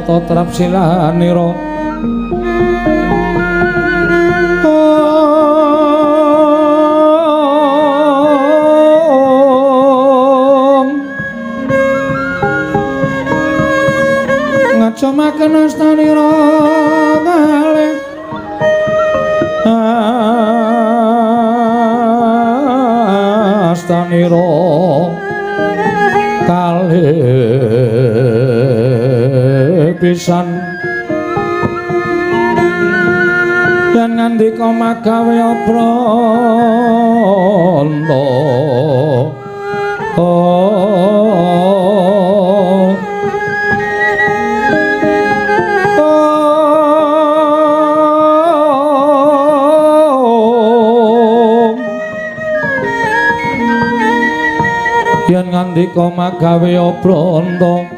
tata trapsilanira. Ngajamaken astanira kalih astanira kalih pisan yen ngandika magawe apranta. Yen ngandika magawe apranta.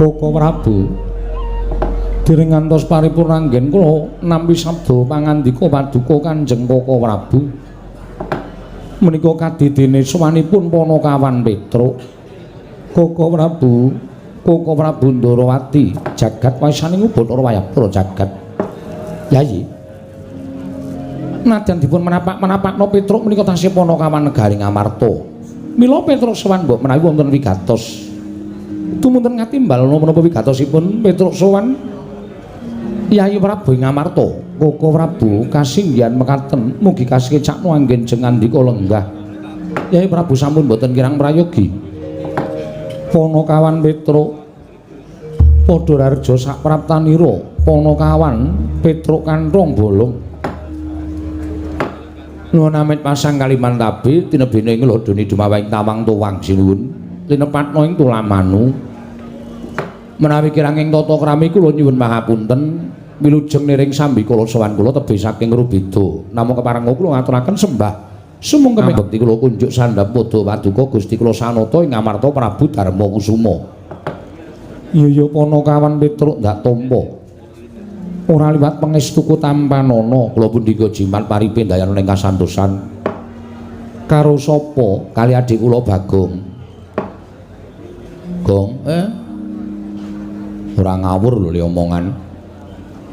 Koko Prabu dereng ngantos paripurna anggen kula nampi sabda pangandika paduka Kanjeng Koko Prabu. Menika kadidene sowanipun Panakawan Petruk. Koko Prabu, Koko Prabu Ndarawati, jagat waisaning Bathara Wayabra jagat. Yayi. Nadyan dipun menapak-menapakno Petruk menika tasih Panakawan negari Ngamarta. Mila Petruk sowan mbok menawi wonten wigatos. Tumunten ngatimbal menapa wigatosipun Petruk sowan Yayi Prabu ing Ngamarta. Koko Prabu kasinggihan mekaten mugi kasekecakno anggen jeng ngandika lenggah. Yayi Prabu sampun boten kirang prayogi. Panakawan Petruk padha rarja sapraptanira. Panakawan Petruk kanthong bolong. Nuwun amit pasang Kalimantabi tinebene ing lodoni dumawahing tawang tuwang sinuwun. Tinepatna ing tulamanu. Menawi kirang ing tata krami kula nyuwun pangapunten. Wilujeng niring sambikala sowan kula tebih saking rubeda. Namung kepareng kula ngaturaken sembah sumungkem bekti kula kunjuk sandhap padha paduka Gusti kula sanata ing Ngamarta Prabu Darma Kusuma. Iya ya Panakawan Petruk ndak tampa. Ora liwat pangestuku tampanana kula pundhika jimat paripe ndayana ing kasantosan. Karo sapa? Kali adik kula Bagong. Gong, ora ngawur lho le omongan.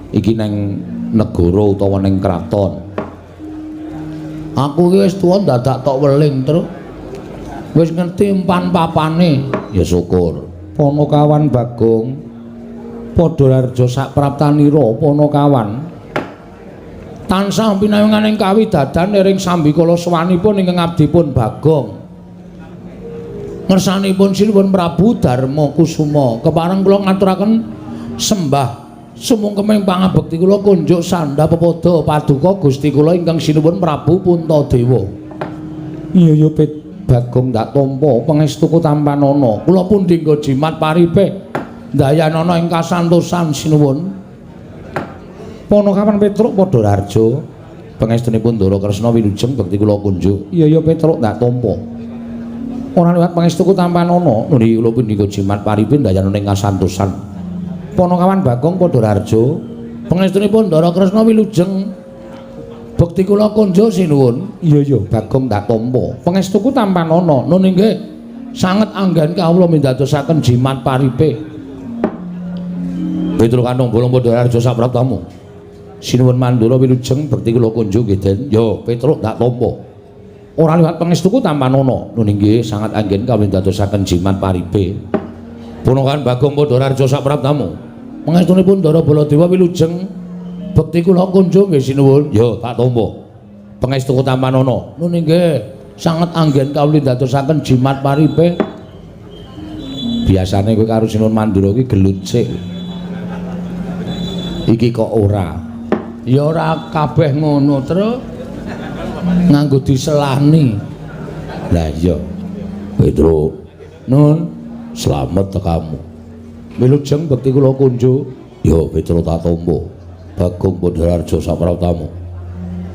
Iki neng negara utawa neng kraton. Aku iki wis tuwa dadak tok weling, Truk. Wis ngerti empan papane. Ya syukur. Panakawan Bagong padha rarja sapraptanira Panakawan. Tansah pinayungan ing kawidadan ring sambikala sowanipun ingkang abdipun Bagong. Ngersanipun Sinuwun Prabu Darma Kusuma, kepareng kula ngaturaken sembah sumungkeming pangabekti kula kunjuk sandha pepadha paduka Gusti kula ingkang sinuwun Prabu Puntadewa. Iya ya Bagong ndak tampa pangestuku tampanana. Kula pundhingga jimat paripe ndayanana ing kasantosan sinuwun. Panakawan Petruk padha rarja pangestunipun Ndara Kresna wilujeng bekti kula kunjuk. Iya ya Petruk ndak tampa. Ora liwat pangestuku tampanana, nuli kula pundhika jimat paripe ndayanana ing kasantosan. Panakawan Bagong padha rarja pangestunipun Ndara Kresna wilujeng bekti kula kunjuk sinuwun. Iya ya Bagong ndak tampa pangestuku tampanana. Nun inggih sanget anggen kawula mindadosaken jimat paripe. Petruk kanthong bolong padha rarja sapraptamu. Sinuwun Mandura wilujeng bekti kula kunjuk nggih Den. Ya Petruk ndak tampa. Ora liwat pangestuku tampanana. Nun inggih sanget anggen kawula mindadosaken jimat paripe. Punakawan Bagong padha rarja sapraptamu. Pangestunipun Ndara Baladewa wilujeng bekti kula kunjuk nggih sinuwun. Ya tak tampa. Pangestuku tampanana. Nun inggih sanget anggen kawula ndadosaken jimat paripe. Biasane kowe karo Sinuwun Mandura iki gelut sik. Iki kok ora. Ya ora kabeh ngono, Truk. Nganggo diselani. Lah iya. Petruk. Nun, slamet tekamu. Wilujeng bekti kula kunjuk. Ya Petruk tak tampa. Bagong Padharja sapraptamu.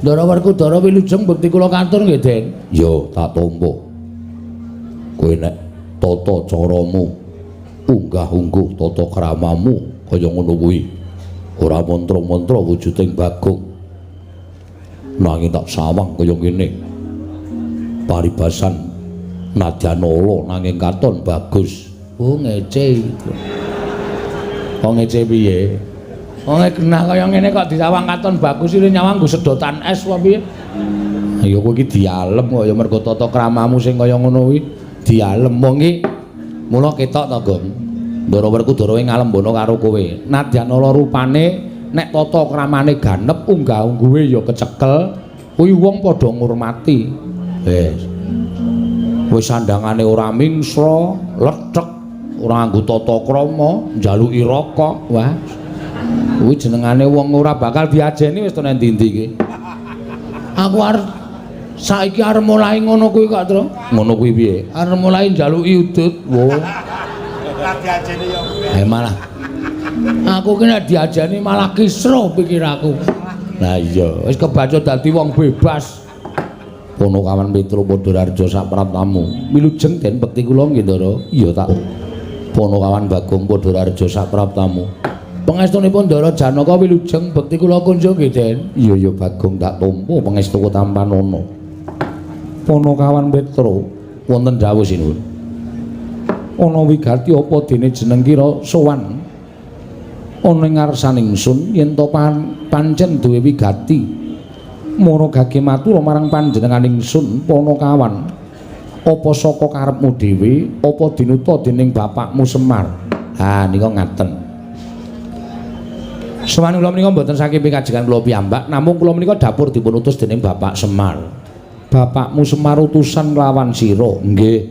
Ndara Werkudara wilujeng bekti kula katur nggih, Den. Yo, tak tampa. Kowe nek tata caramu unggah-ungguh tata kramamu kaya ngono kuwi. Ora mantra-mantra wujuding Bagong. Nanging tak sawang kaya ngene. Paribasan nadyan ala nanging katon bagus. Oh, ngece. Kok ngece piye? Wong genah kaya ngene kok disawang katon bagus iki nyawang nggo sedotan es apa piye? Ya kowe iki dialem kok ya mergo tata kramamu sing kaya ngono kuwi dialem wong iki. Mula ketok to, Gong. Ndara Werkudara ngalembana karo kowe. Nadyan ala rupane nek tata kramane ganep unggah-ungguhe ya kecekel, kuwi wong padha ngurmati. Wis. Wis sandangane ora mingsra, lethek, ora nganggo tata krama, njaluki rokok. Wah. Kuwi jenengane wong ora bakal diajeni wis to nang ndi-ndi iki. Aku arep saiki arep mulai ngono kuwi kok, Tru. Ngono kuwi piye? Arep mulai njaluki udut. Wo. Ora diajeni ya. Eh malah. Aku ki nek diajeni malah kisruh pikiraku. Lah iya, wis kebaca dadi wong bebas. Ponokawan Petro Padhararja sapraptamu. Wilujeng Den bekti kula nggih, Ndara. Iya tak. Ponokawan Bagong Padhararja sapraptamu. Pangestunipun Ndara Janaka wilujeng bekti kula kunjung nggih, Den. Iya ya Bagong tak tampa pangestuku tampanana. Ponokawan Petro wonten dawuh sinuwun. Ana wigati apa dene jeneng kira sowan ana ing ngarsaning ingsun yen to pancen duwe wigati. Mara gage matur marang panjenengan ingsun Ponokawan. Apa saka karepmu dhewe apa dinuta dening bapakmu Semar? Ha nika ngaten. Sowan kula menika mboten saking pikajengan kula piyambak, namung kula menika dapur dipun utus dening Bapak Semar. Bapakmu Semar utusan nglawan sira? Nggih.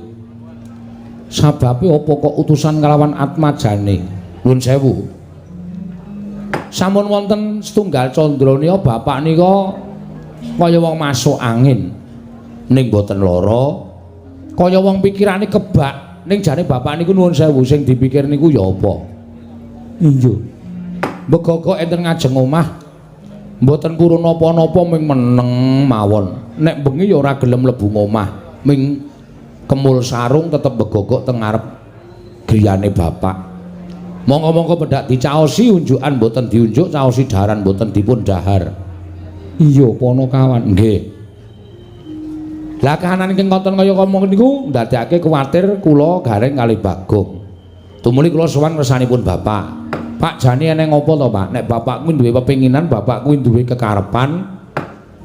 Sababe apa kok utusan nglawan Atmajane? Nuwun sewu. Sampun wonten setunggal candra nika bapak nika kaya wong masuk angin ning mboten lara, kaya wong pikirane kebak ning jane bapak niku nuwun sewu sing dipikir niku ya apa? Iya. Begogok enten ngajeng omah mboten purun napa-napa ming meneng mawon. Nek bengi ya ora gelem mlebu omah, ming kemul sarung tetep begogok teng ngarep griyane bapak. Monggo-monggo pendak dicaosi unjukan mboten diunjuk, caosi daharan mboten dipun dahar. Iya Ponokawan, nggih. Lah kahanan ingkang konten kaya ngomong niku ndadekake kuwatir kula gareng kalih Bagong. Tumuli kula sowan ngersanipun bapak. Pak jane eneng apa to, Pak? Nek bapak kuwi duwe pepinginan, bapak kuwi duwe kekarepan,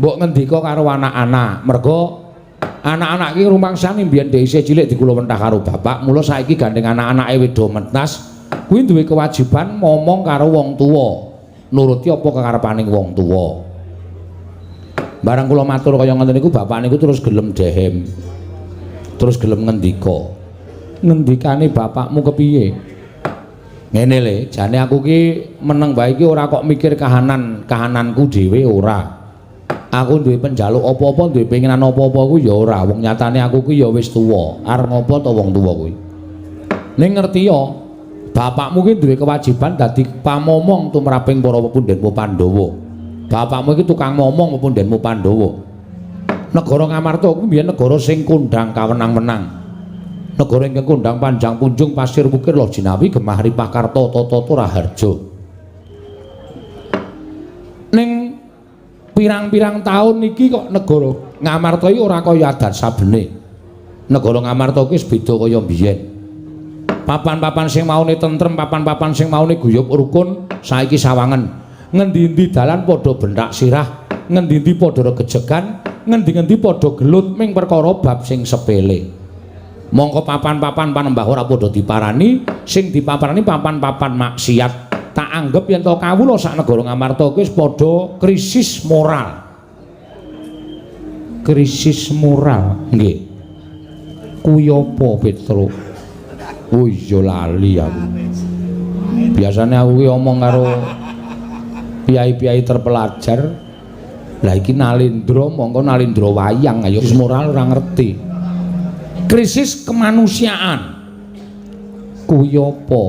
mbok ngendika karo anak-anak. Mergo anak-anak iki rumangsane mbiyen dhek isih cilik dikula wentah karo bapak, mula saiki gandeng anak-anake wis do mentas, kuwi duwe kewajiban momong karo wong tuwa, nuruti apa kekarepaning wong tuwa. Barang kula matur kaya ngoten niku bapak niku terus gelem dehem. Terus gelem ngendika. Ngendikane bapakmu kepiye? Ngene le, jane aku ki meneng wae iki ora kok mikir kahanan, kahananku dhewe ora. Aku duwe penjaluk apa-apa, duwe penginan apa-apa ku ya ora. Wong nyatane aku ki ya wis tuwa. Arep ngopo to wong tuwa kuwi? Ning ngerti ya, bapakmu ki duwe kewajiban dadi pamomong tumraping para pepundhenmu Pandhawa. Bapakmu iki tukang momong pepundhenmu Pandhawa. Negara Ngamarta kuwi mbiyen negara sing kondhang kawenang-wenang. Negara ingkang kondhang panjang punjung pasir wukir loh jinawi gemah ripah karta tata raharja. Ning pirang-pirang taun iki kok negara Ngamarta iki ora kaya adat sabene. Negara Ngamarta iki wis beda kaya mbiyen. Papan-papan sing maune tentrem, papan-papan sing maune guyub rukun saiki sawangen. Ngendi-endi dalan padha benthak sirah, ngendi-endi padha regejegan, ngendi-endi padha gelut ming perkara bab sing sepele. Mongko papan-papan panembah ora padha diparani, sing dipaparani papan-papan maksiat. Tak anggep yen to kawula sak negara Ngamarta kuwi wis padha krisis moral. Krisis moral, nggih. Kuwi apa, Petro? Oh iya lali aku. Biasane aku ki omong karo piyai-piyai terpelajar. Lah iki Nalendra mongko Nalendra wayang ayo wis moral ora ngerti. Krisis kemanusiaan. Kuwi apa?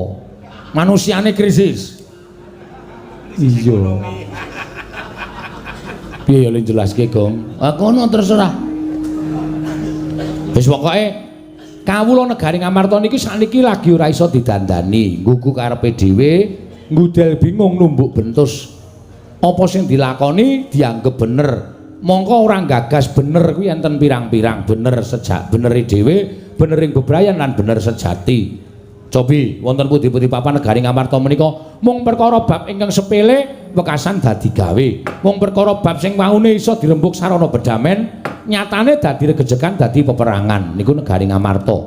Manusiane krisis. Iya. Piye ya le jelaske, Gong? Ah kono terserah. Wis pokoke kawula negari Ngamarta niki sakniki lagi ora iso didandani, nggugu karepe dhewe, ngudel bingung numbuk bentus. Apa sing dilakoni dianggep bener. Mongko ora gagas bener kuwi enten pirang-pirang, bener sejak benere dhewe, benering bebrayan lan bener sejati. Cobi wonten pundi-pundi papan negari Ngamarta menika mung perkara bab ingkang sepele wekasan dadi gawe. Mung perkara bab sing waune iso dirembug sarana bedamen, nyatane dadi regejegan dadi peperangan. Niku negari Ngamarta.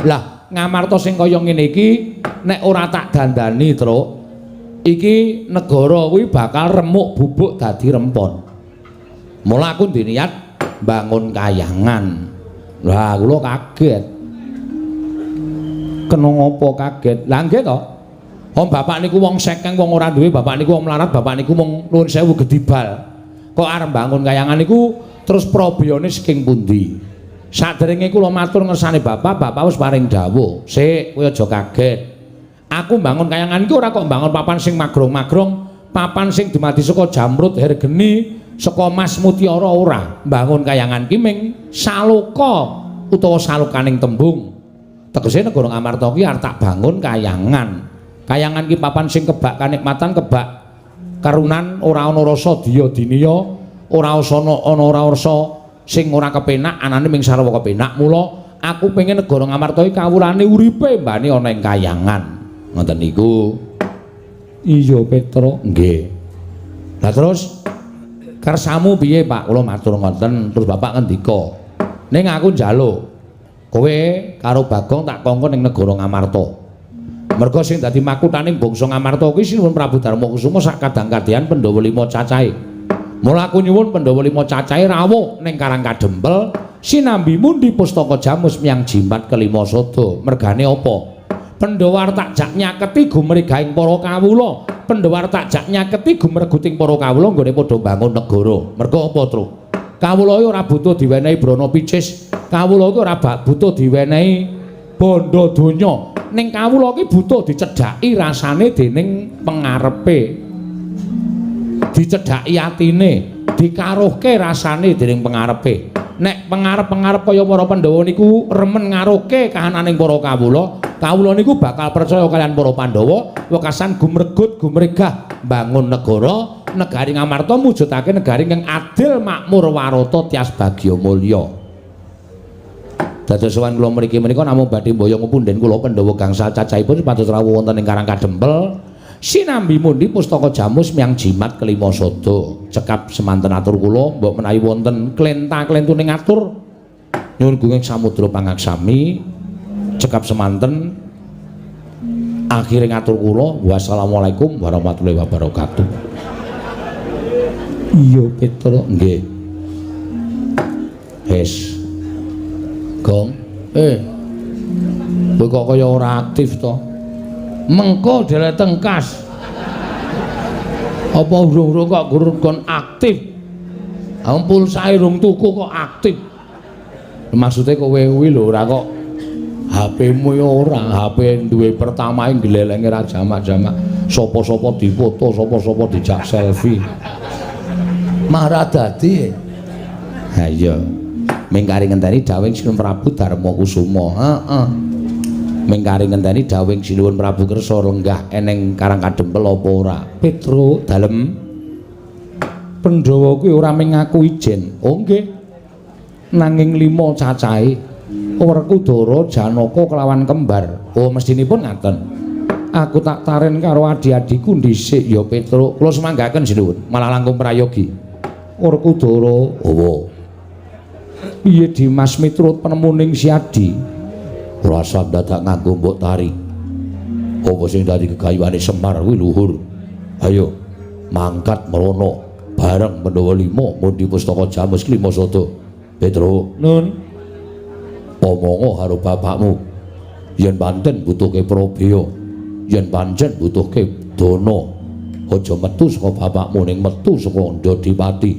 Lah, Ngamarta sing kaya ngene iki nek ora tak dandani, Truk, iki negara kuwi bakal remuk bubuk dadi rempon. Mula aku ndek niat bangun kayangan. Lah, kula kaget. Kena ngopo kaget? Lah nggih to. Om bapak niku wong sekeng, wong ora duwe, bapak niku wong melarat, bapak niku wong nuwun sewu gedibal. Kok arep bangun kayangan niku terus probiyone saking pundi? Saderenge kula matur ngersane bapak, bapak wis paring dawuh. Sik, kowe aja kaget. Aku bangun kayangan iki ora kok bangun papan sing magrong-magrong, papan sing dumadi saka jamrut hergeni, saka mas mutiara ora. Bangun kayangan ki ming saloka utawa salokaning tembung. Tegese negara Ngamarta ki arep tak bangun kayangan. Kayangan ki papan sing kebak kanikmatan, kebak karunan, ora ana rasa diya diniya, ora ana ana ora rasa sing ora kepenak, anane ming sarwa kepenak. Mula aku pengen negara Ngamarta iki kawulane uripe mbane ana ing kayangan. Ngoten niku. Iya, Petro. Nggih. Lah terus kersamu piye, Pak? Kula matur ngoten, terus bapak ngendika, "Ning aku njaluk kowe karo Bagong tak kongkon ning negara Ngamarta. Merga sing dadi makuthaning bangsa Ngamarta kuwi Sinuwun Prabu Darma Kusuma sak kadang-kadhean Pandhawa lima cacahe. Mula aku nyuwun Pandhawa lima cacahe rawuh ning Karang Kadempel sinambi mundi pustaka jamus miyang jimat kelima sada. Mergane apa? Pandhawa tak jak nyaketi gumregahing para kawula. Pandhawa tak jak nyaketi gumreguting para kawula nggone padha bangun negara. Merga apa, Truk? Kawula iki ora butuh diwenehi brana picis. Kawula iki ora butuh diwenehi bondo donya. Ning kawula iki butuh dicedhaki rasane dening pengarepe. Dicedhaki atine, dikaruhke rasane dening pengarepe. Nek pengarep-pengarep kaya para Pandhawa niku remen ngaruhke kahananing para kawula, kawula niku bakal percaya kaliyan para Pandhawa, wekasan gumregut gumregah bangun negara, negari Ngamarta mujudake negari ingkang adil makmur warata tias bagya mulya. Dados sowan kula mriki menika namung badhe mboyong punden kula Pandhawa gangsal cacahipun supados rawuh wonten ing Karang Kadempel sinambi mundi pustaka jamus miyang jimat kelima sada. Cekap semanten atur kula, mbok menawi wonten klenta-klentuning atur nyuwun gunging samudra pangaksami. Cekap semanten akhire ngatur kula, wassalamualaikum warahmatullahi wabarakatuh. Iya, Petro. Nggih. Wis. Gong. Kowe kok kaya ora aktif to? Mengko dheleteng kas. Apa urung-urung kok gur kon aktif? Ha pulsae rung tuku kok aktif. Maksude kowe kuwi lho ora kok HP-mu ya ora, HP duwe pertama glelenge ra jamak-jamak. Sapa-sapa difoto, sapa-sapa dijak selfie. Marah dadi. Ha iya. Ming kari ngenteni dawuhing Sinuwun Prabu Darma Kusuma. Heeh. Ming kari ngenteni dawuhing Sinuwun Prabu kersa lenggah eneng Karang Kadempel apa ora? Petro dalem Pandhawa kuwi ora ming ngaku ijen. Oh nggih. Nanging lima cacahe Werkudara, Janaka kelawan kembar. Oh mestinipun ngaten. Aku tak taren karo adi-adiku dhisik ya Petro. Kula semanggaken Sinuwun, malah langkung prayogi. Werkudara, oh. Piye Dimas miturut penemuning Siadi? Rasa dadak nganggo mbok tari. Apa sing dadi gegayuhane Semar kuwi luhur. Ayo mangkat merono bareng Pandhawa lima mundi pustaka jamus klima sada. Petro, nun. Omongo karo bapakmu. Yen pancen butuhke probaya, yen pancen butuhke dana, aja metu saka bapakmu ning metu saka Ndadipati.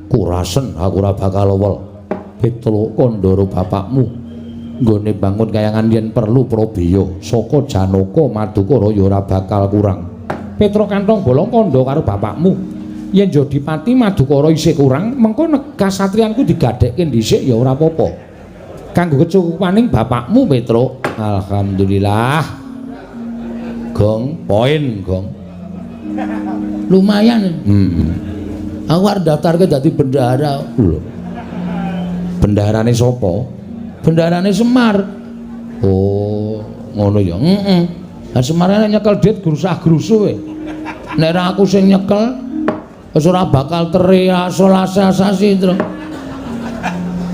Kurasen aku ora bakal lewel. Petro kandhara bapakmu nggone bangun kayangan yen perlu probaya saka Janaka Madukara ya ora bakal kurang. Petro kantong bolong kandha karo bapakmu. Yen Jodipati Madukara isih kurang, mengko kasatriyanku digadhekke dhisik ya ora apa-apa. Kanggo kecukupaning bapakmu Petruk. Alhamdulillah. Gong, poin gong. Lumayan. Heeh. Aku arep daftarke dadi bendahara. Lho. Bendaharane sapa? Bendaharane Semar. Oh, ngono ya. Heeh. Lah Semar nek nyekel dit grusah-grusuh we. Nek ora aku sing nyekel wis ora bakal terrealisasi, Tru.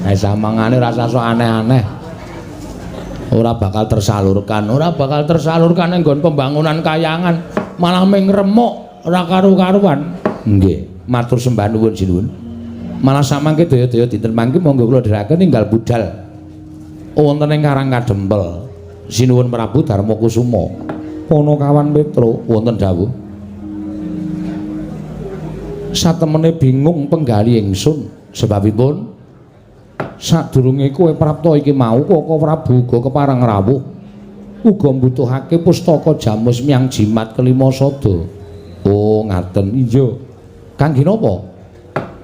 Eh samangane rasa sok aneh-aneh. Ora bakal tersalurkan, ora bakal tersalurkan ning nggon pembangunan kayangan, malah ming remuk ora karu-karuan. Nggih, matur sembah nuwun sinuwun. Malah samangke daya-daya dinten mangke monggo kula dherekaken ninggal budal wonten ing Karang Kadempel. Sinuwun Prabu Darma Kusuma. Panakawan Petruk wonten dawuh. Satemene bingung penggali ingsun sebabipun sadurunge kowe prapta iki mau Koko Prabu uga kepareng rawuh uga mbutuhake pustaka jamus miang jimat kelima sada. Oh ngaten. Iya. Kangge napa?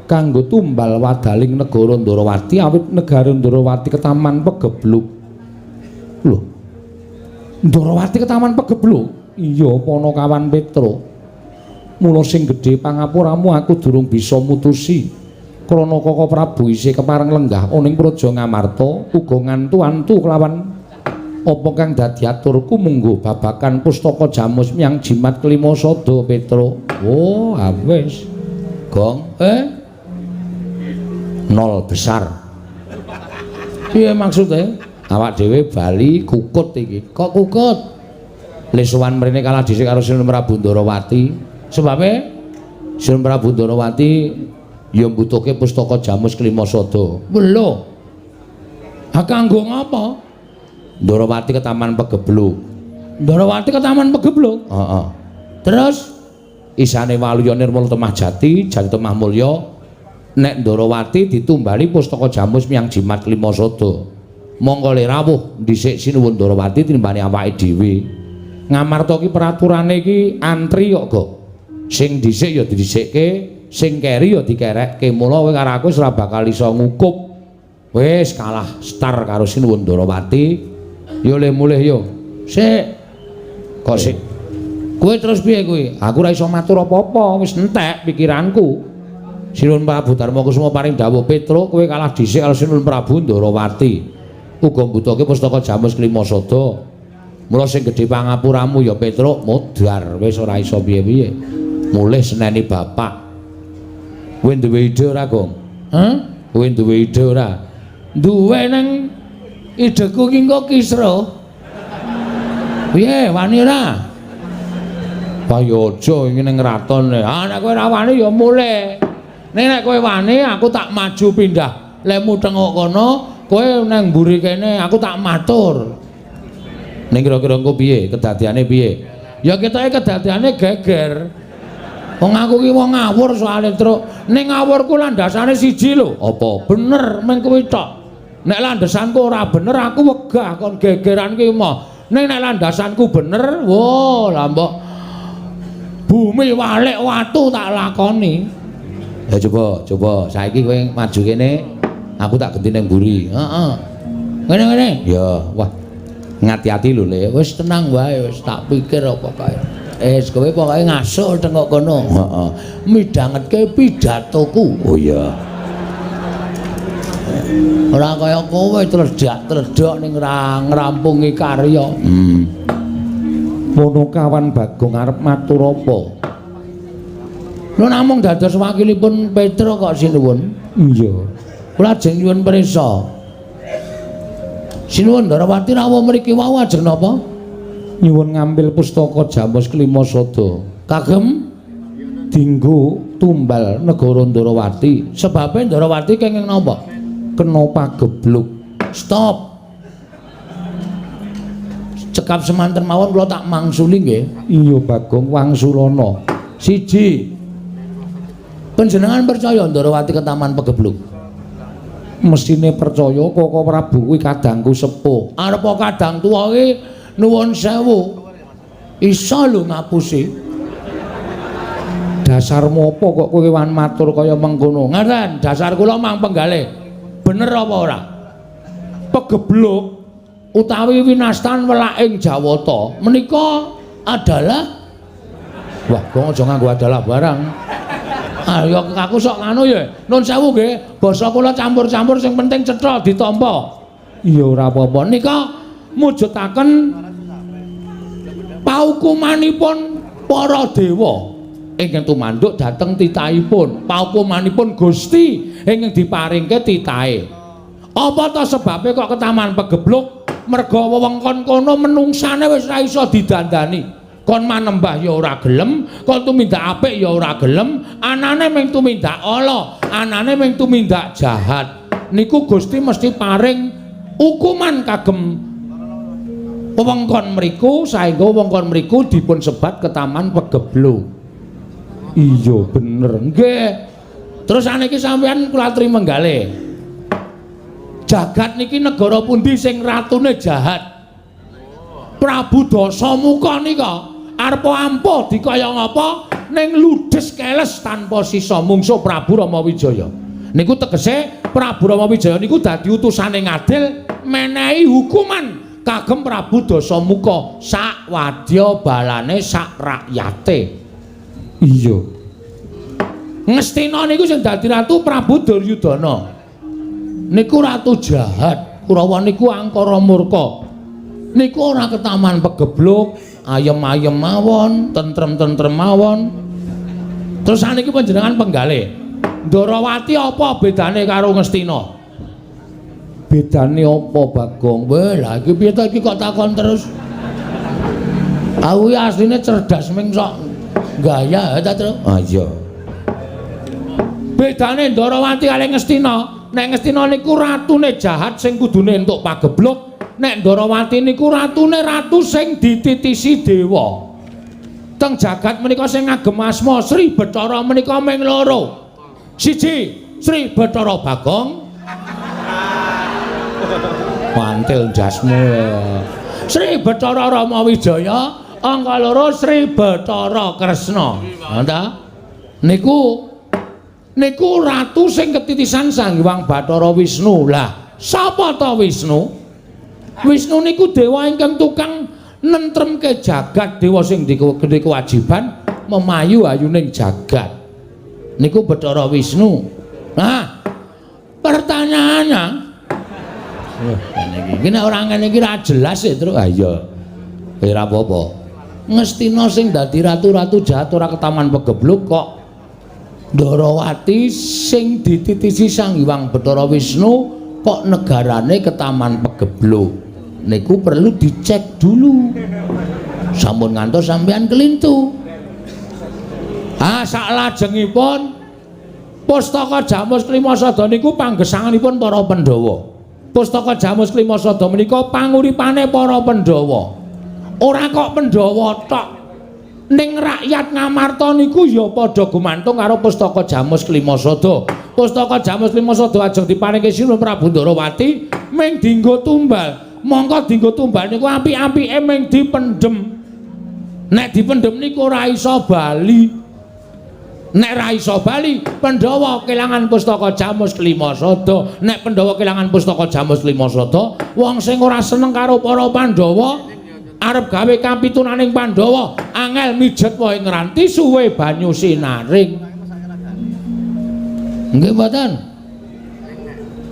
Kanggo tumbal wadaling negara Ndarawati awit negara Ndarawati ketaman pegebluk. Lho. Ndarawati ketaman pegebluk? Iya Panakawan Petruk. Mula sing gedhe pangapuramu aku durung bisa mutusi. Krana Koko Prabu isih kepareng lenggah ana ing Praja Ngamarta uga ngantu-antu kelawan apa kang dadi aturku munggo babakan pustaka jamus miang jimat kelima sada Petruk. Oh, wis. Gong, nol besar. Piye maksude? Awak dhewe bali kukut iki. Kok kukut? Le sowan mrene kalah dhisik karo Sinuwun Prabu Ndarawati. Sebabe Sinuwun Prabu Ndarawati ya mbutuhke pustaka jamus kelima sada. Lho. Ha kanggo ngapa? Ndarawati ketaman pegebluk. Ndarawati ketaman pegebluk? Heeh. Terus isane Waluya Nirmala Temah Jati, Jati Temah Mulya, nek Ndarawati ditumbali pustaka jamus miang jimat kelima sada. Mongko le rawuh dhisik Sinuwun Ndarawati tinimbane awake dhewe. Ngamarta ki peraturane iki antri kok, Gok. Sing dhisik ya didhisikke, sing keri ya dikerekke. Mula kowe karo aku wis ora bakal iso ngukup. Wis kalah star karo Sinuwun Ndarawati. Yo le mulih yo. Sik. Kok sik? Kowe terus piye kuwi? Aku ora iso matur apa-apa, wis entek pikiranku. Sinuwun Prabu Darma Kusuma paring dawuh, Petruk, kowe kalah dhisik karo Sinuwun Prabu Ndarawati. Uga mbutuhke pustaka jamus kelima sada. Mula sing gedhe pangapuramu ya Petruk, modar wis ora iso piye-piye. Mulih seneni bapak. Kowe duwe ide ora, Gong? Hah? Kowe duwe ide ora? Duwe nang ideku ki engko kisruh. Piye, wani ora? Wah ya aja iki ning kraton. Ah nek kowe ora wani ya mulih. Ning nek kowe wani aku tak maju pindah. Lemu tengok kono, kowe nang mburi kene aku tak matur. Ning kira-kira engko piye? Kedadiane piye? Ya ketoke kedadiane geger. Wong aku ki wong ngawur soalé, Truk. Ning ngawurku landasane siji lho. Apa? Bener meng kuwi tok. Nek landasanku ora bener aku wegah kon gegeran ki moh. Ning nek landasanku bener, wo lah mbok bumi walik watu tak lakoni. Ya coba, coba saiki kowe maju kene, aku tak genti ning mburi. Heeh. Ngene-ngene. Ya, wah. Ngati-ati lho, Le. Wis tenang wae, wis tak pikir apa kae. Wis kowe pokoke ngasuh tengok kono. Heeh. Midhangetke pidatoku. Oh iya. Ora kaya kowe tledhak-tledhok ning ngrampungi karya. Ponokawan Bagong arep matur apa? Lho namung dados wakilipun Petruk kok sinuwun. Iya. Kula ajeng nyuwun prisa. Sinuwun Ndarawati rawuh mriki wau ajeng napa? Nyuwun ngambil pustaka jamus kelima sada. Kagem dinggo tumbal negara Ndarawati. Sebabe Ndarawati kenging napa? Kena pagebluk. Stop. Cekap semanten mawon kula tak mangsuli nggih. Iya Bagong wangsulana. Siji. Panjenengan percaya Ndarawati ketaman pegebluk? Mesine percaya Koko Prabu kuwi kadangku sepuh. Arep kadang tuwa ki nuwun sewu. Iso lho ngapusi. Dasarmu apa kok kowe wan matur kaya mengkono? Ngaten, dasar kula mang penggalih. Bener apa ora? Pegebluk utawi winastan welaking Jawata menika adalah, wah, kok aja nganggo adalah barang. Ayo aku sok nganu ya. Nun sewu nggih, basa kula campur-campur sing penting cetha ditampa. Iya ora apa-apa. Nika mujudaken paukumanipun para dewa ingkang tumanduk dhateng titahipun, paukumanipun Gusti ingkang diparingke titahe. Apa ta sebabe kok ketaman pegebluk? Merga wewengkon kono menungsane wis ora iso didandani. Kon manembah ya ora gelem, kon tumindak apik ya ora gelem, anane mung tumindak ala, anane mung tumindak jahat. Niku Gusti mesti paring hukuman kagem wewengkon mriku saengga wewengkon mriku dipun sebat ketaman pegebluk. Iya bener. Nggih. Terus saniki sampean kula aturi menggalih. Jagat niki negara pundi sing ratune jahat? Prabu Dasamuka nika arepa ampuh dikaya ngapa ning ludes keles tanpa sisa mungsuh Prabu Rama Wijaya. Niku tegese Prabu Rama Wijaya niku dadi utusane ngadil menehi hukuman kagem Prabu Dasamuka sak wadya balane sak rakyate. Iya. Ngastina niku sing dadi ratu Prabu Duryudana. Niku ratu jahat, Kurawa niku angkara murka. Niku ora ketaman pegebluk, ayem-ayem mawon, tentrem-tentrem mawon. Terus saniki panjenengan penggalih. Ndorowati apa bedane karo Ngastina? Bedane apa, Bagong? Weh, lha iki piye to iki kok takon terus? Aku iki asline cerdas ming sok gaya ta, Tru? Ah iya. Bedane Ndorowati kali Ngastina, nek Ngastina niku ratune jahat sing kudune entuk pagebluk, nek Ndorowati niku ratune ratu sing dititisi dewa. Teng jagat menika sing ngagem asma Sri Bathara menika ming loro. Siji, Sri Bathara Bagong. Mantil jasmu. Sri Bathara Rama Wijaya, angka loro Sri Bathara Kresna. Ha ta? Niku niku ratu sing ketitisan Sang Hyang Bathara Wisnu. Lah, sapa ta Wisnu? Wisnu niku dewa ingkang tukang nentremke jagat, dewa sing duwe kewajiban memayu ayuning jagat. Niku Bathara Wisnu. Nah, pertanyaannya, wah, ngene iki. Iki nek ora ngene iki ra jelas ya, Tru. Ah iya. Ora apa-apa. Ngastina sing dadi ratu-ratu jahat ora ketaman pegebluk kok Ndorowati sing dititisi Sang Hyang Bathara Wisnu kok negarane ketaman pegebluk. Niku perlu dicek dulu. Sampun ngantos sampean kelintu. Ah, saklajengipun Pustaka Jamus Klimasada niku panggesanganipun para Pandhawa. Pustaka Jamus Klimasada menika panguripane para Pandhawa. Ora kok Pandhawa tok. Ning rakyat Ngamarta niku ya padha gumantung karo Pustaka Jamus Klimasada. Pustaka Jamus Klimasada ajeng diparingke Sinuwun Prabu Ndorowati ming dienggo tumbal. Mongko dienggo tumbal niku apik-apike ming dipendhem. Nek dipendhem niku ora iso bali. Nek ra iso bali, Pandhawa kelangan Pustaka Jamus Klimasada. Nek Pandhawa kelangan Pustaka Jamus Klimasada, wong sing ora seneng karo para Pandhawa arep gawe kapitunaning Pandhawa, angel mijet wae ngranti suwe banyu sinaring. Nggih mboten?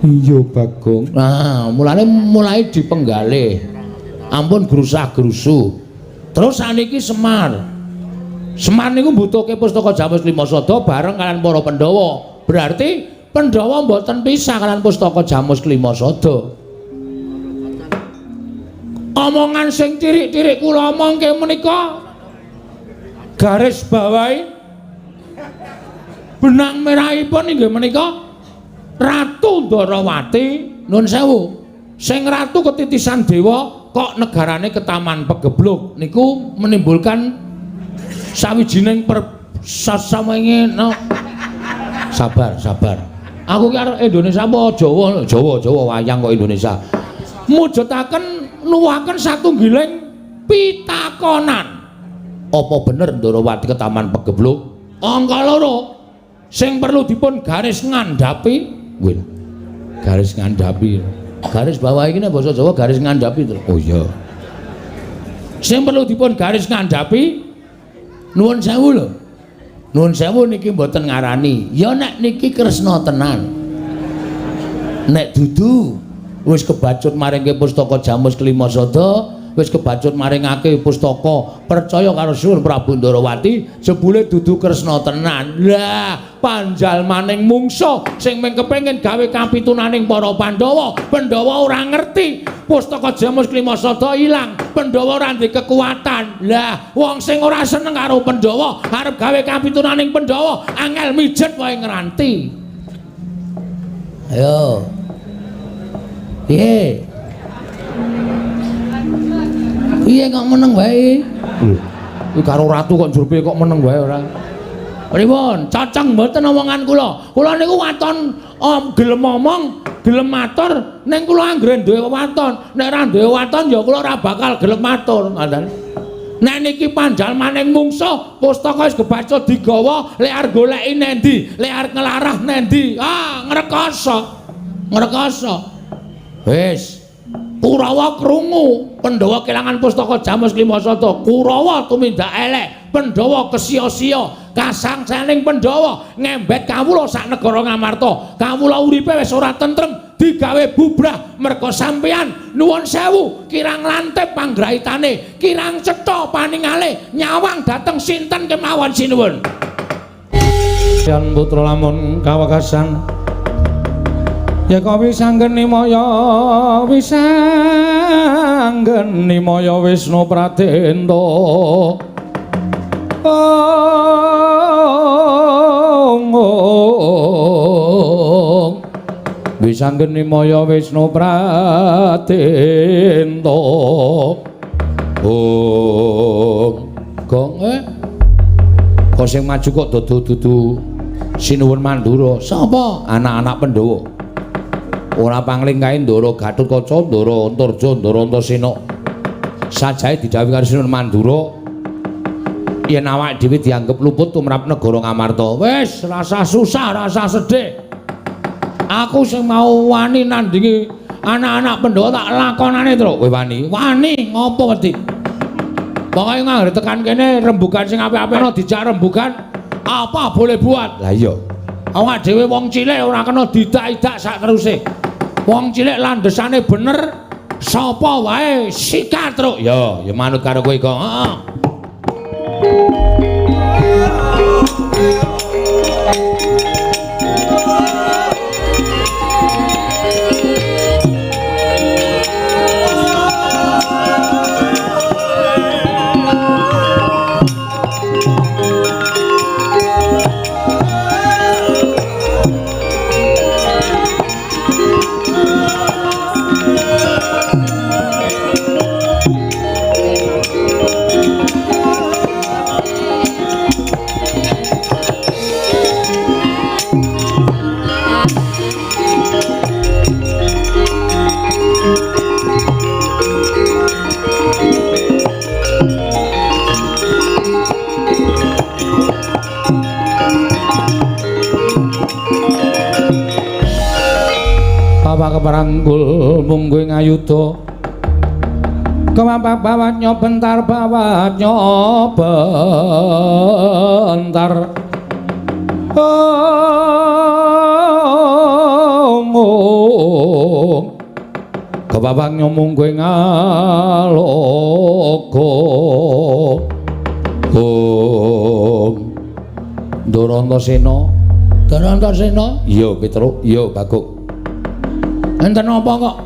Iya, Bagong. Nah, mulane mulai dipenggalih. Ampun grusah-grusu. Terus saniki Semar. Semar niku mbutuhke Pustaka Jamus Klimasada bareng kalian para Pandhawa. Berarti Pandhawa mboten pisah kalian Pustaka Jamus Klimasada. Omongan sing cirik-cirik kula omongke menika garis bawahi benang merahipun inggih menika Ratu Ndorowati, nun sewu, sing ratu ketitisan dewa kok negarane ketaman pegebluk niku menimbulkan sawijining persasamenge no. Sabar, sabar. Aku ki arep Indonesia apa Jawa? Jawa, Jawa wayang kok Indonesia. Mujudaken nuwuhaken satunggiling pitakonan. Apa bener Ndorowati ketaman pegebluk? Angka loro sing perlu dipun garis ngandhapi, kuwi garis ngandhapi. Garis bawah iki nek basa Jawa garis ngandhapi to. Oh iya. Sing perlu dipun garis ngandhapi nuwun sewu lho. Nuwun sewu niki mboten ngarani. Ya nek niki Kresna tenan. Nek dudu wis kebacut maringke pustaka Jamus Kelima Sada, wis kebacut maringake pustaka percaya karo Sur Prabu Ndarawati, jebule dudu Kresna tenan. Lah, panjalmaning mungsa sing mung kepengin gawe kapitunaning para Pandhawa, Pandhawa ora ngerti pustaka Jamus Kelima Sada ilang, Pandhawa ora ndek kekuatan. Lah, wong sing ora seneng karo Pandhawa arep gawe kapitunaning Pandhawa, angel mijet wae ngranti. Ayo. Piye? Piye kok meneng wae? Lho, iki karo ratu kok njur piye kok meneng wae ora? Pripun? Cocok mboten omongan kula. Kula niku waton gelem omong, gelem matur, ning kula anggere duwe waton. Nek ora duwe waton ya kula ora bakal gelem matur, ngoten. Nek niki panjalmaning mungsa, pustaka wis kebaca digawa, lek arep goleki nendi, lek arep nglarah nendi. Ah, ngrekoso. Ngrekoso. Wis. Kurawa krungu, Pandhawa kelangan pustaka Jamus Kelima Sada. Kurawa tumindak elek, Pandhawa kesia-sia, kasangsaning Pandhawa ngembet kawula sak negara Ngamarta. Kawula uripe wis ora tentrem, digawe bubrah merga sampeyan. Nuwun sewu, kirang lantip panggraitane, kirang cetha paningale, nyawang dhateng sinten kemawon sinuwun. Yan putra lamun kawekasan ya kawisanggeni maya wisanggeni maya Wisnu Pradenta. Ong wisanggeni maya Wisnu Pradenta. Ong gong kok sing maju kok dudu Sinuwun Mandura. Sapa? Anak-anak Pandhawa. Ora pangling kae Ndara Gatotkaca, Ndara Antarja, Ndara Antasena. Sajae didhawuhi karo Sinuwun Mandura yen awake dhewe dianggep luput tumrap negara Ngamarta. Wis, rasa susah, rasa sedih. Aku sing mau wani nandingi anak-anak Pandhawa tak lakonane, Truk. Kowe wani? Wani ngopo wedi? Pokoke nganggere tekan kene rembugan sing apik-apik ana dijak rembugan, apa boleh buat. Lah iya. Awak dhewe wong cilik ora kena didak-idak sak teruse. Wong cilik landhesane bener, sapa wae sikat, Truk. Ya, ya manut karo kowe kok. Heeh. Bapak keparanggul mungguh ngayuda kemapak bawat nyobentar bawat nyobentar. Ong kepapak nyomungguh ngaloka. Ong Ndara Antasena, Ndara Antasena. Iya Petruk, iya Baguk. Enten apa kok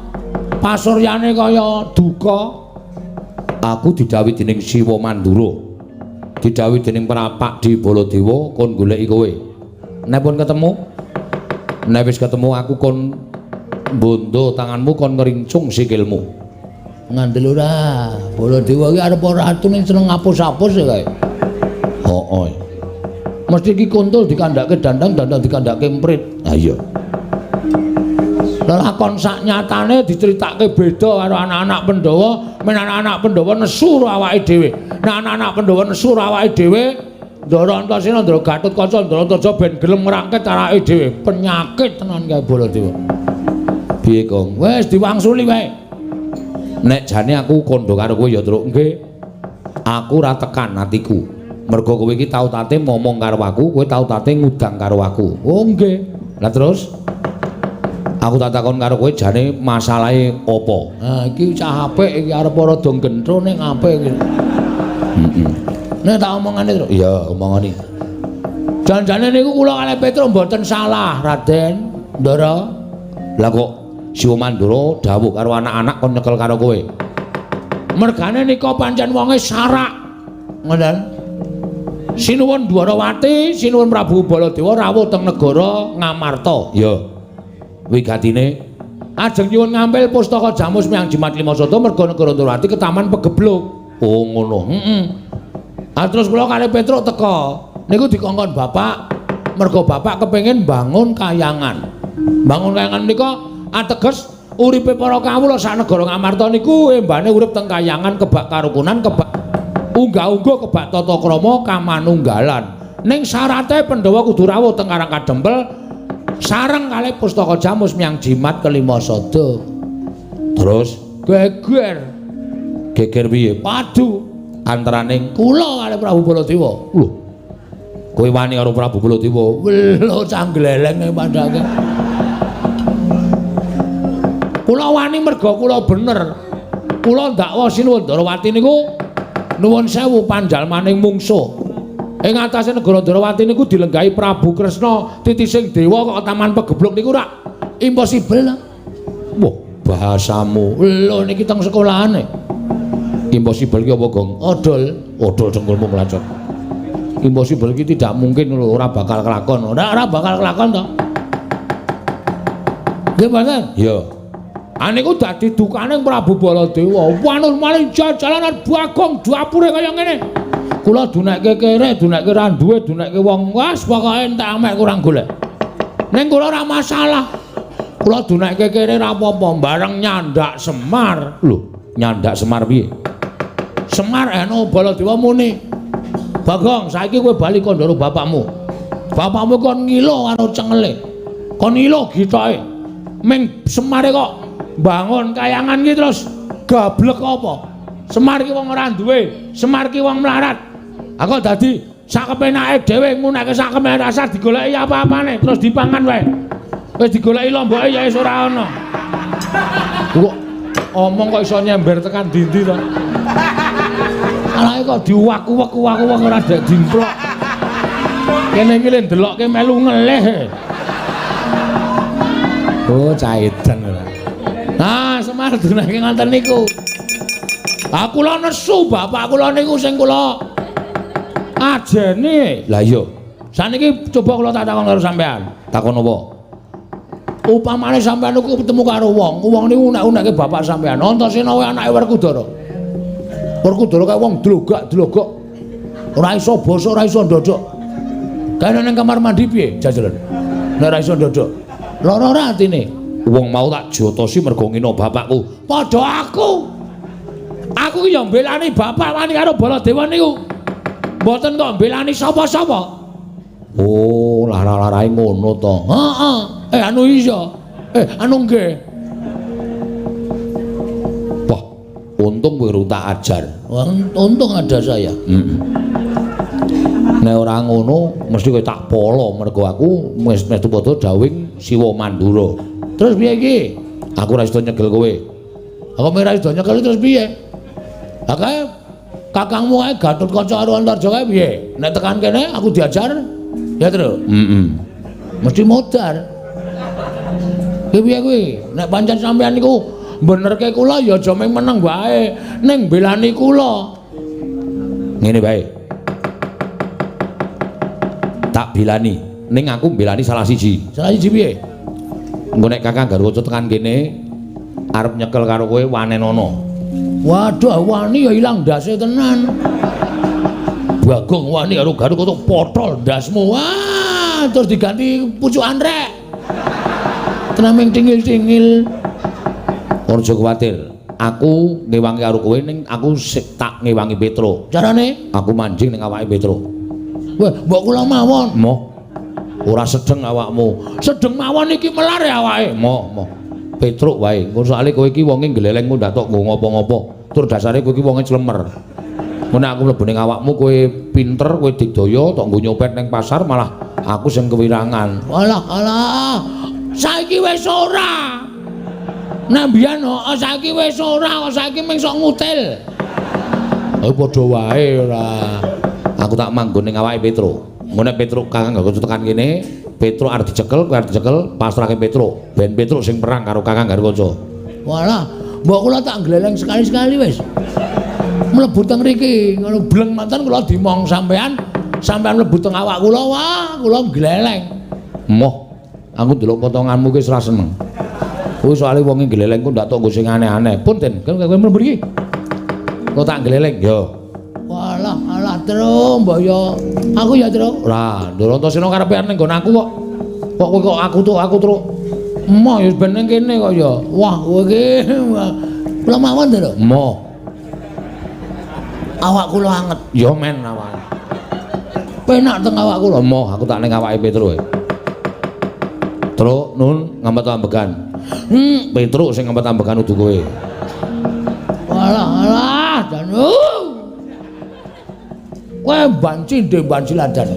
pasuryane kaya duka? Aku didhawuhi dening Siwa Mandura, didhawuhi dening Prapak di Baladewa kon goleki kowe. Nek pun ketemu, nek wis ketemu aku kon bondo tanganmu kon ngrincung sikilmu. Ngandel ora? Baladewa iki arep ratu ning seneng ngapus-apus ya kae. Heeh. Mesti iki kontol dikandhake dandang, dandang dikandhake emprit. Ha iya. Lelakon sak nyatane diceritake beda karo anak-anak Pandhawa, men anak-anak Pandhawa nesu karo awake dhewe. Nek anak-anak Pandhawa nesu karo awake dhewe, Ndara Antasena, Ndara Gatotkaca, Ndara Antarja ben gelem ngrangket arake dhewe. Penyakit tenan kae Baladewa. Piye, Gong? Wis diwangsuli wae. Nek jane aku kandha karo kowe ya, Truk. Nggih. Aku ora tekan atiku. Mergo kowe iki tau tate ngomong karo aku, kowe tau tate ngudang karo aku. Oh nggih. Lah terus aku tak takon karo kowe jane masalahe apa? Ha iki cah apik iki arep rada gentro ning apik iki. Heeh. Nek tak omongane, Truk. Iya, omongane. Janjane niku kula kalih Petruk mboten salah, Raden Ndara. Lah kok Siwa Mandura dawuh karo anak-anak kon nyekel karo kowe? Mergane nika pancen wonge sarak. Ngoten. Sinuwun Dwarawati, sinuwun Prabu Baladewa rawuh teng negara Ngamarta. Iya. Wigatine ajeng nyuwun ngampil pustaka Jamus Miang Jimat Lima Sada merga negara Dwarawati ketaman pegebluk. Oh ngono. Heeh. Ah terus kula kalih Petruk teka. Niku dikongkon bapak, merga bapak kepengin bangun kayangan. Bangun kayangan nika ateges uripe para kawula sak negara Ngamarta niku embane urip teng kayangan kebak karukunan, kebak unggah-ungguh, kebak tata krama kamanunggalan. Ning syarate Pandhawa kudu rawuh teng Karang Kadempel sareng kalih pustaka Jamus Miang Jimat Kelima Sada. Terus geger. Geger piye? Padu antaraning kula kalih Prabu Baladewa. Lho. Kowe wani karo Prabu Baladewa? Lho cah glelenge padake. Kula wani merga kula bener. Kula ndakwa Sinuwun Dwarawati niku nuwun sewu panjalmaning mungsuh. Ing atase negara Dwarawati niku dilenggahi Prabu Kresna titising dewa kok taman pegebluk niku rak impossible. Wah, bahasamu. Lho niki teng sekolahane. Impossible ki apa, Gong? Odol. Odol dengkulmu mlacot. Impossible ki tidak mungkin lho, ora bakal kelakon. Ora bakal kelakon to. Nggih mboten? Iya. Aniku dadi dukane Prabu Baladewa. Wanul maling jajalanan Bagong dapure kaya ngene. Kula dunekke kere, dunekke ra duwe, dunekke wong. Wes pokoke entek amek kurang golek. Ning kula ora masalah. Kula dunekke kere ra apa-apa, bareng nyandak Semar. Lho, nyandak Semar piye? Semar anu Baladewa muni. Bagong, saiki kowe bali kandha karo bapakmu. Bapakmu kon ngilo karo cengele. Kon ngilo gitoke. Ming Semare kok bangun kayangan ki terus gablek apa? Semar ki wong ora duwe, Semar ki wong melarat. Aku dadi sak kepenake dhewe ngunake sak kepenake rasa digoleki apa-apane terus dipangan wae. Wis digoleki lomboke ya wis ora ana. Kok omong kok iso nyember tekan dindi to? Alae kok diwaku-waku-waku ora dek dimplok. Kene iki le ndelokke melu ngelih. Oh, caitan ora. Nah, Semar dunake ngoten niku. Ah kula nesu bapak kula niku sing kula ajene. Lah iya. Saniki coba kula tak takon karo sampean. Takon apa? Upamane sampean niku ketemu karo wong, wong niku unek-unekke bapak sampean. Antasena wae anake Werkudara. Werkudara kae wong dlogak-dlogok. Ora iso basa, ora iso ndodok. Kae nang kamar mandi piye jajalan? Nek ora iso ndodok. Lara ora atine? Wong mau tak jotosi mergo ngina bapakku. Padha aku. Aku ki ya mbelani bapak wani karo Baladewa niku. Mboten kok mbelani sapa-sapa. Oh, lara-larae ngono to. Heeh. Anu iya. Anu nggih. Wah, untung kowe urung tak ajar. Untung ada saya. Heeh. Nek ora ngono mesti kowe tak polo mergo aku wis metu padha dawing Siwa Mandura. Terus piye iki? Aku ora iso nyegel kowe. Aku ora iso nyekel terus piye? Lah kae kakangmu kae Gatotkaca karo Antarja kae piye? Nek tekan kene aku diajar ya, Tru? Heeh. Mesti modar. Ki piye kuwi? Nek pancen sampean niku benerke kula ya aja mung meneng wae, ning mbelani kula. Ngene wae. Tak bilani, ning aku mbelani salah siji. Salah siji piye? Engko nek Kakang Garwaca tekan kene arep nyekel karo kowe wanenono. Waduh, wani ya ilang ndase tenan. Bagong wani karo Garwaca potol ndasmu. Wah, terus diganti pucukan rek. Tenan ming tingil-tingil. Aja kuwatir. Aku ngewangi karo kowe ning aku sik tak ngewangi Petro. Carane? Aku manjing ning awake Petro. Wah, mbok kula mawon. Moh. Ora sedeng awakmu. Sedeng mawon iki melar ya awake. Moh, moh. Petruk wae. Engko soalé kowe iki wonge gleleng kok ndak tok nggo ngopo-ngopo. Tur dasare kowe iki wonge clemer. Engko nek aku mlebu ning awakmu kowe pinter, kowe digdaya tok nggo nyopet ning pasar malah aku sing kewirangan. Alah, alah. Saiki wis ora. Nek mbiyen heeh saiki wis ora, kok saiki mung sok ngutil. Oh padha wae ora. Aku tak manggon ning awake Petruk. Engko nek Petruk Kakang Garuda tekan kene, Petruk arep dicekel, kowe arep dicekel, pasrahke Petruk. Ben Petruk sing perang karo Kakang Garuda. Walah, mbok kula tak gleleng sekali-sekali wis. Mlebu teng mriki, ngono bleng manten kula dimong sampean, sampean mlebu teng awak kula, wah, kula gleleng. Moh, aku ndelok potonganmu ki wis ora seneng. Kuwi soalé wonge gleleng ku ndak tok nggo sing aneh-aneh. Punten, kowe mlebu mriki. Kok tak gleleng? Yo. Walah, alah, Tru, mbok yo. Aku ya, Tru. Lah, Ndoro Antasena karepe arep ning nggon aku kok. Kok kowe kok aku tuh, aku Tru. Emoh ya ben ning kene kok ya. Wah, kowe iki kula mawon, Tru. Emoh. Awak kula anget. Ya men awake. Penak teng awak kula. Emoh, aku tak ning awake Petruk. Truk, nun ngampet ambegan. Petruk sing ngampet ambegan udu kowe. Walah, alah, janu. Kowe banci ndek banci ladan.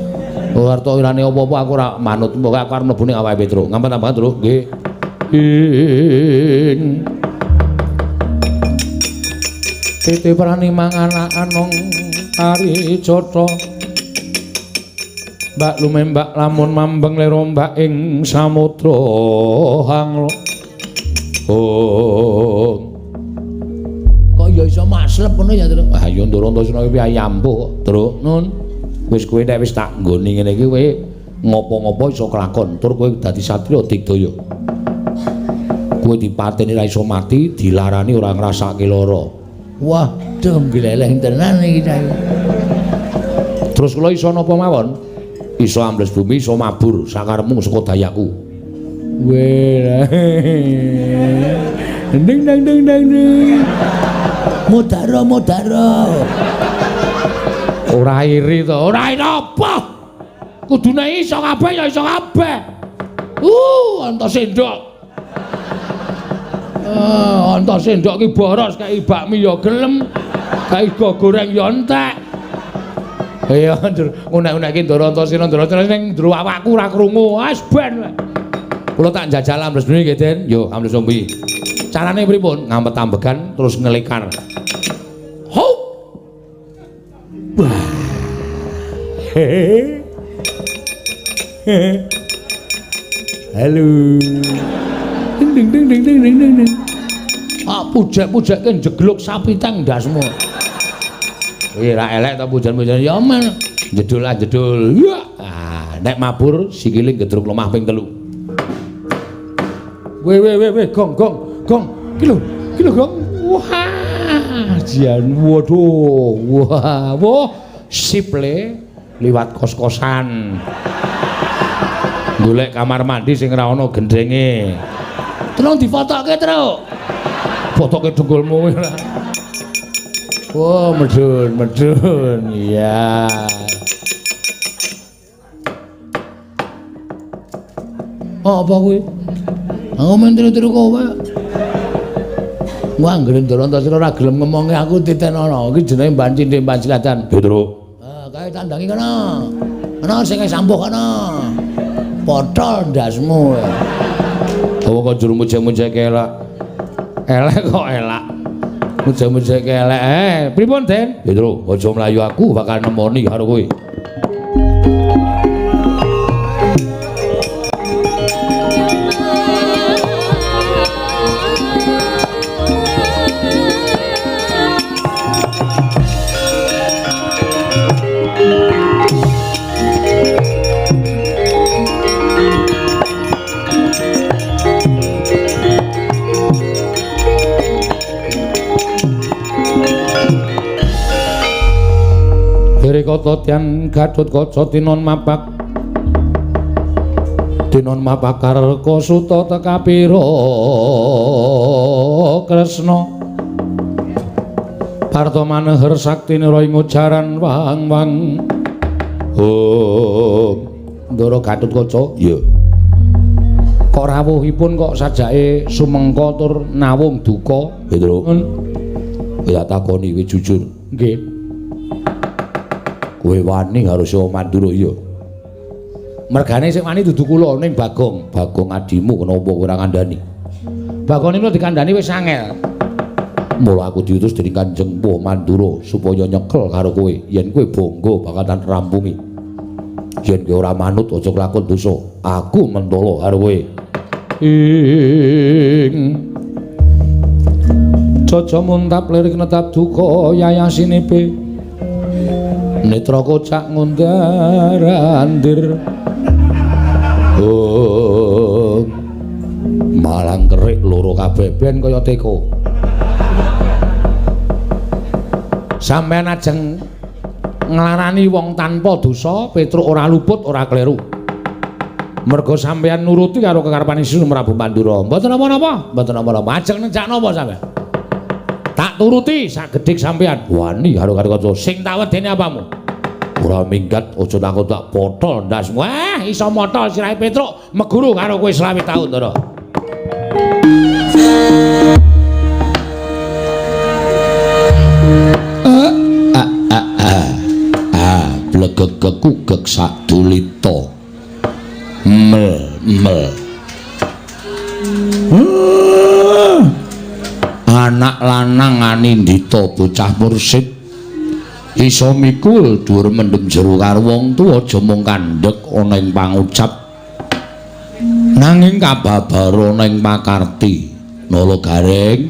Oh, arep irane apa-apa aku ora manut. Pokoke aku arep mlebu ning awake Petruk. Ngampet ambegan, Truk. Nggih. Ing Titi prani mangan anong ari cotho. Mbak lumembak lamun mambeng lero mbak ing samudra hanglo. Oh. Kok ya iso maslep ngono ya, Truk? Ah ya Ndoro Antasena iki piye ampuh kok, Truk. Nun. Wis kowe nek wis tak nggoni ngene iki kowe ngopo-ngopo iso kelakon, tur kowe dadi satriya digdaya. Kowe dipateni ra iso mati, dilarani ora ngrasake lara. Wah, duh gleleng tenan iki cah. Terus kula iso napa mawon? Iso ambles bumi, iso mabur sakarepmu saka dayaku. Weh. Ding dang ding dang ding. Mudara mudara. Ora iri to, ora iri apa? Kudune iso kabeh ya iso kabeh. Anta sendok. Anta sendok ki boros kae bakmi ya gelem, kae go goreng ya entek. Iya, unek-unekke Ndoro Antasena, Ndoro Antasena ning njero awakku ora krungu. Wis ben. Kula tak njajal ambles bumi nggih, Den. Yo, ambles bumi. Carane pripun? Ngampet ambegan terus ngelekar. Hop. Wah. Halo. Ding ding ding ding ding ding ding. Ah, pujek-pujekke njegluk sapi teng ndasmu. Wih, ra elek ta pujan-pujan. Ya men, jedul ah jedul. Ah, nek mabur sikile gedruk lemah ping 3. Weh weh weh weh, gong gong gong. Ki lho, ki lho gong. Wah, jian waduh. Wah, wah, sip le liwat kos-kosan. Golek kamar mandi sing ora ana gendenge. Tolong difotokke, Truk. Fotoke dengkulmu ora. Oh, medun, medun. Iya. Oh, apa kuwi? Aku men tiru-tiru kowe. Wah, anggere Ndoro Antasena ora gelem ngomongi aku titenono. Iki jenenge banci ndek Pancilatan. Petro. Ah, kae tandangi kono. Ana sing sambuh kono. Potol ndasmu. Kowe kok juru mujek-mujek elak. Elek kok elak. Mujek-mujek elek. Pripun, Den? Petro, aja mlayu aku bakal nemoni karo kowe. Kata tiang Gadut Kaca tinon mapak tinon mapak karka suta tekapira Kresna Parta maneher sakti nira ing ujaran wang wang Oh, Ndara Gatotkaca. Iya. Kok rawuhipun kok sajake sumengka tur nawung duka? Petruk. Ya takoni kowe jujur. Nggih. Kowe wani karo Siwa Mandura iya. Mergane sing wani dudu kula ning Bagong. Bagong adimu kenapa kowe ora ngandani? Bagong niku dikandani wis angel. Mula aku diutus dening Kanjeng Mpu Mandura supaya nyekel karo kowe. Yen kowe bangga bakal tak rampungi. Yen kowe ora manut aja kelakon dosa. Aku mentolo karo kowe. Ing Caca muntap lirik netap duka yayasinipe netra kocak ngundar andir. Oh, malang kerik loro kabeh ben kaya teko. Sampeyan ajeng nglarani wong tanpa dosa, Petruk ora luput ora kleru. Merga sampeyan nuruti karo kekarepane Sri Prabu Mandura. Mboten napa-napa, mboten napa-napa. Ajeng nenjak napa sampeyan? Tak turuti sak gedhik sampeyan. Wani karo kaca sing tak wedeni apamu? Ora minggat, aja takut tak potol ndasmu. Wah, iso motol sirahe Petruk meguru karo kowe 25 taun, Ndara. Blegegekugek sadulita. Mel mel. Anak lanang anindita bocah mursid iso mikul dhuwur mendem jero karo wong tuwa aja mung kandhek ana ing pangucap nanging kababar ana ing pakarti. Nala Gareng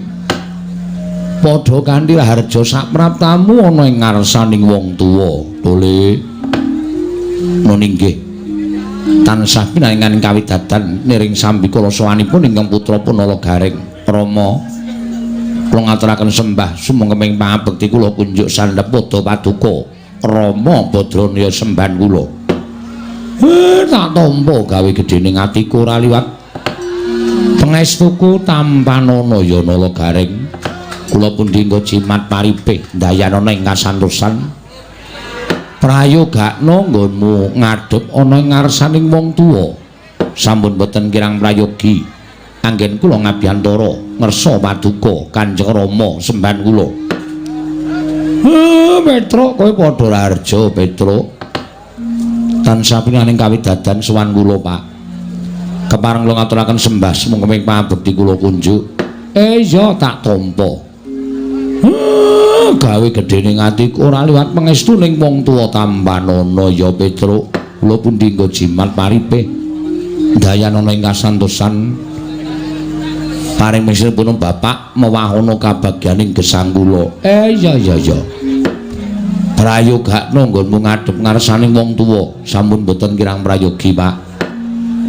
padha kanthi raharja sapraptamu ana ing ngarsaning wong tuwa. Tole nun inggih tansah pinaringan kawidadan niring sambikala sowanipun ingkang putra Punala Gareng. Rama kula ngaturaken sembah sumangga pangabekti kula kunjuk sandhep padha paduka Rama Badranaya sembahan kula. Tak tampa gawe gedhening atiku ora liwat pangestuku tampanana ya Nala Gareng. Kula pundi nggo jimat paripih ndayanana ing kasantosan prayogakna nggonmu ngadhep ana ing ngarsaning wong tuwa. Sampun boten kirang prayogi anggen kula ngabiyantara ngersa paduka Kanjeng Rama sembahan kula. Petruk kowe padha raharja Petruk. Tansah pinaring kawidadan sowan kula Pak. Kepareng kula ngaturaken sembah sumangga pangabekti kula kunjuk. Iya tak tampa. Gawe gedhening atiku ora liwat pangestu ning wong tuwa tampanana ya Petruk. Kula pundi nggo jimat paripih ndayanana ing kasantosan paring misripun bapak mewahana kabagyaning gesang kula. Iya iya iya. Prayogakna nggonmu ngadhep ngarsaning wong tuwa. Sampun boten kirang prayogi Pak.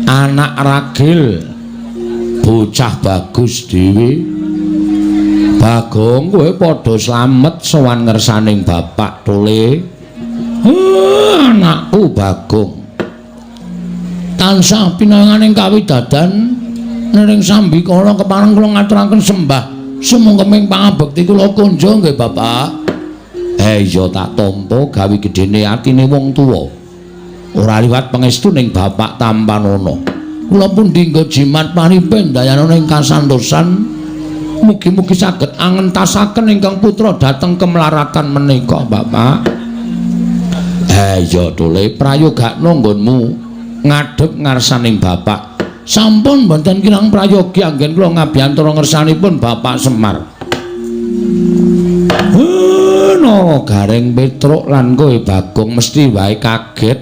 Anak ragil bocah bagus dhewe. Bagong kowe padha slamet sowan ngersaning bapak tole. Anakku Bagong tansah pinaringaning kawidadan niring sambikala kepareng kula ngaturaken sembah sumangga pangabekti kula kunjung nggih bapak. Iya tak tampa gawe gedhene atine wong tuwa ora liwat pangestu ning bapak tampanana. Kula pundi nggo jimat paripih ndayanana ing kasantosan. Mugi-mugi saged angentasaken ingkang putra dhateng kemelaratan menika bapak. Iya tole prayogakna nggonmu ngadhep ngarsaning bapak. Sampun mboten kirang prayogi anggen kula ngabiyantara ngersanipun Bapak Semar. Nara Gareng Petruk lan kowe Bagong mesti wae kaget.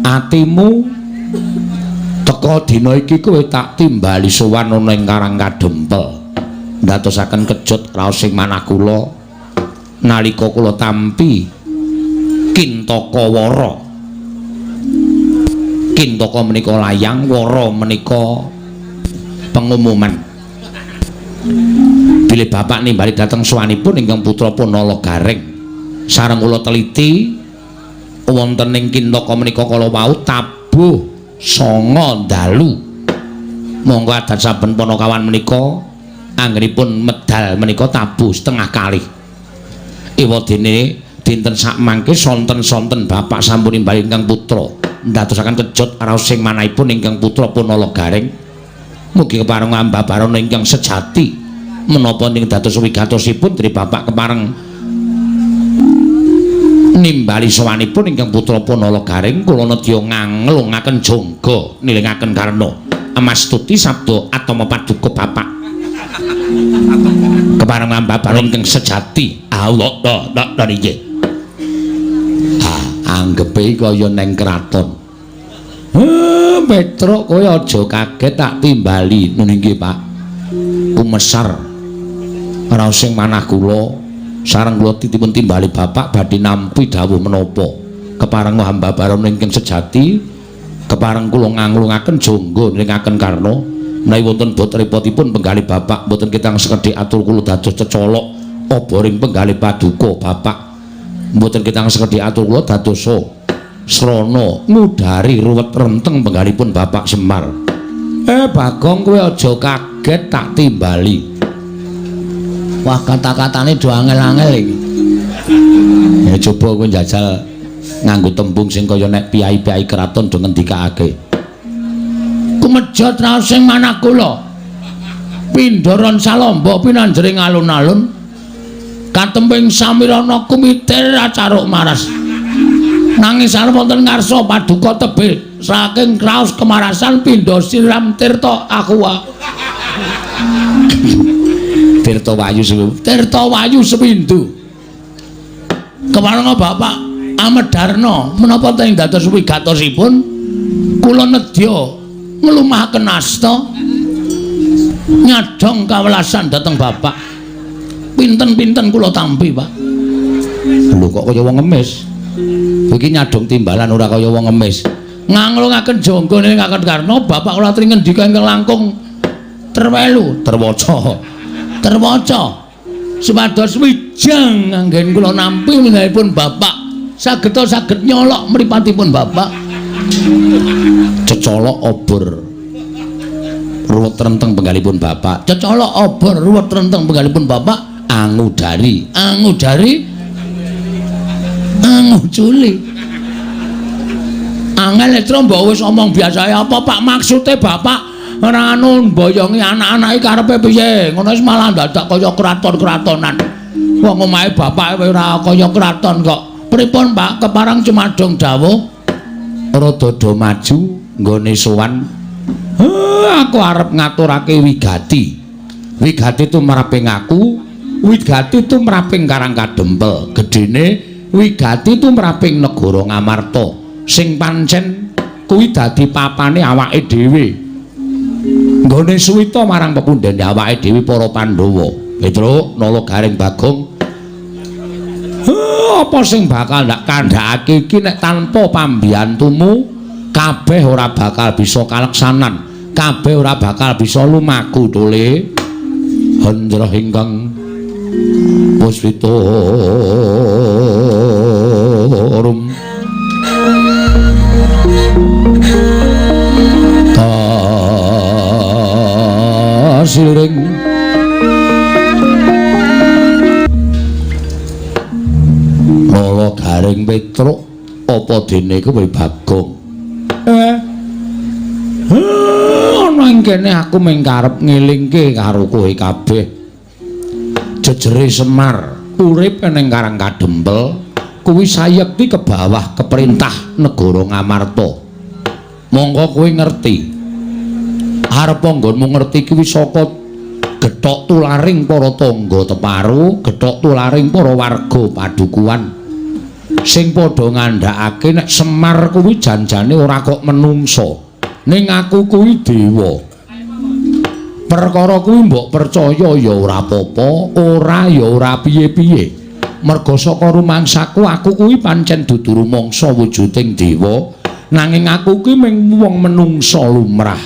Atimu teka dina iki kowe tak timbali sowan ana ing Karang Kadempel. Ndadosaken kejut raos ing manah kula nalika kula tampi Kintaka Wara. Kintaka menika layang, wara menika pengumuman. Bilih bapak nimbali dhateng sowanipun ingkang putra Punala Gareng. Sareng kula teliti wonten ing Kintaka menika kala wau tabuh 9 dalu. Monggo adat saben panakawan menika anggenipun medal menika tabuh setengah kalih. Ewadene Dinten sakmangke sonten-sonten bapak sampun nimbali ingkang putra ndadosaken kejot raos sing manahipun ingkang putra Punala Gareng. Mugi kepareng ambabarana ingkang sejati menapa ing dados wigatosipun dene bapak kepareng nimbali sowanipun ingkang putra Punala Gareng kula nedya nganglungaken jangga nilingaken karna amastuti sabda atama paduka bapak kepareng ambabarana ingkang sejati. Allah da nggih. Anggepe kaya neng kraton. Petruk kowe aja kaget tak timbali. Nun inggih, Pak. Kumesar raos sing manah kula sareng kula dipun timbali bapak badhe nampi dawuh menapa. Kepareng hamba barana ingkang sejati, kepareng kula nganglungaken jangga nringaken karna menawi wonten bot repotipun penggalih bapak mboten ketang sekedhik atur kula dados cecolok oboring penggalih paduka bapak. Mboten ketang sekedhik atur kula dadosa srana ngudari ruwet renteng penggalipun Bapak Semar. Bagong kowe aja kaget tak timbali. Wah, kata-katane do angel-angel iki. Ya coba kowe njajal nganggo tembung sing kaya nek piyai-piyai kraton do ngendikake. Kumejot raos sing manah kula. Pindharan salamba pinanjering alun-alun. Katemping samirana kumitir acaruk maras. Nanging sareng wonten ngarsa paduka tebih saking kraos kemarasan pindha siram tirta aqua. Tirta Wayu Sewindu. Tirta Wayu Sewindu. Kepareng Bapak Amedarna menapa teng dados wigatosipun kula nedya nglumahaken asta nyadhong kawelasan dhateng Bapak. Pinten-pinten kula tampi, Pak. Lho kok kaya wong ngemis. Iki nyadong timbalan ora kaya wong ngemis. Nganglungaken jangga nilingaken karna bapak kula aturi ngendika ingkang langkung terwelu, terwaca. Terwaca. Supados wijang anggen kula nampi menahipun bapak sageta saged nyolok mripatipun bapak. Cecolok obor ruwet renteng penggalipun bapak. Cecolok obor ruwet renteng penggalipun bapak. Angudari, angudari, anguculi. Angel netra mbok wis omong biasae apa Pak maksude bapak ora anu mboyongi anak-anake karepe piye? Ngono wis malah dadak kaya kraton-kratonan. Wong omahe bapak ora kaya kraton kok. Pripun Pak kepareng cumadung dawuh? Rada do maju nggone sowan. Aku arep ngaturake wigati. Wigati tumraping aku. Wigati tumraping Karang Kadempel, gedene wigati tumraping negara Ngamarta sing pancen kuwi dadi papane awake dhewe. Nggone suwita marang pepundhene awake dhewe para Pandhawa. Petruk, Nala Gareng Bagong. Apa sing bakal ndak kandhakake iki nek tanpa pambiyantumu kabeh ora bakal bisa kaleksanan, kabeh ora bakal bisa lumaku tole. Hendra ingkang puspita rum tasiring Nala Gareng Petruk apa dene kowe Bagong? Ana ing kene aku mung karep ngelingke karo kowe kabeh. Jejere Semar urip ning Karang Kadempel kuwi sayekti ke bawah keperintah negara Ngamarta. Monggo kowe ngerti. Arep nggonmu ngerti kuwi saka gethok tularing para tangga teparu, gethok tularing para warga padukuhan sing padha ngandhakake nek Semar kuwi janjane ora kok menungsa, ning aku kuwi dewa. Perkara kuwi mbok percaya ya ora apa-apa, ora ya ora piye-piye. Merga saka rumangsaku aku kuwi pancen dudu rumangsa wujuding dewa, nanging aku kuwi mung wong menungsa lumrah.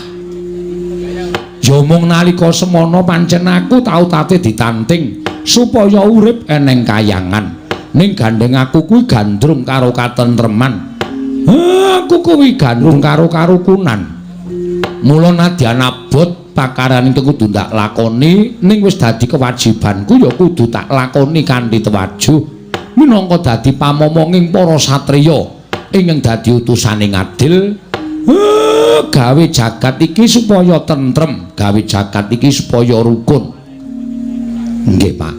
Ya mung nalika semana pancen aku tau tate ditanting supaya urip eneng kayangan. Ning gandeng aku kuwi gandrung karo katentreman. Aku kuwi gandrung karo karukunan. Mula nadyan abot pakaran iki kudu ndak lakoni, ning wis dadi kewajibanku ya kudu tak lakoni kanthi tewajuh. minangka dadi pamomonging para satriya ingkang dadi utusane ngadil gawe jagat iki supaya tentrem, gawe jagat iki supaya rukun. Nggih, Pak.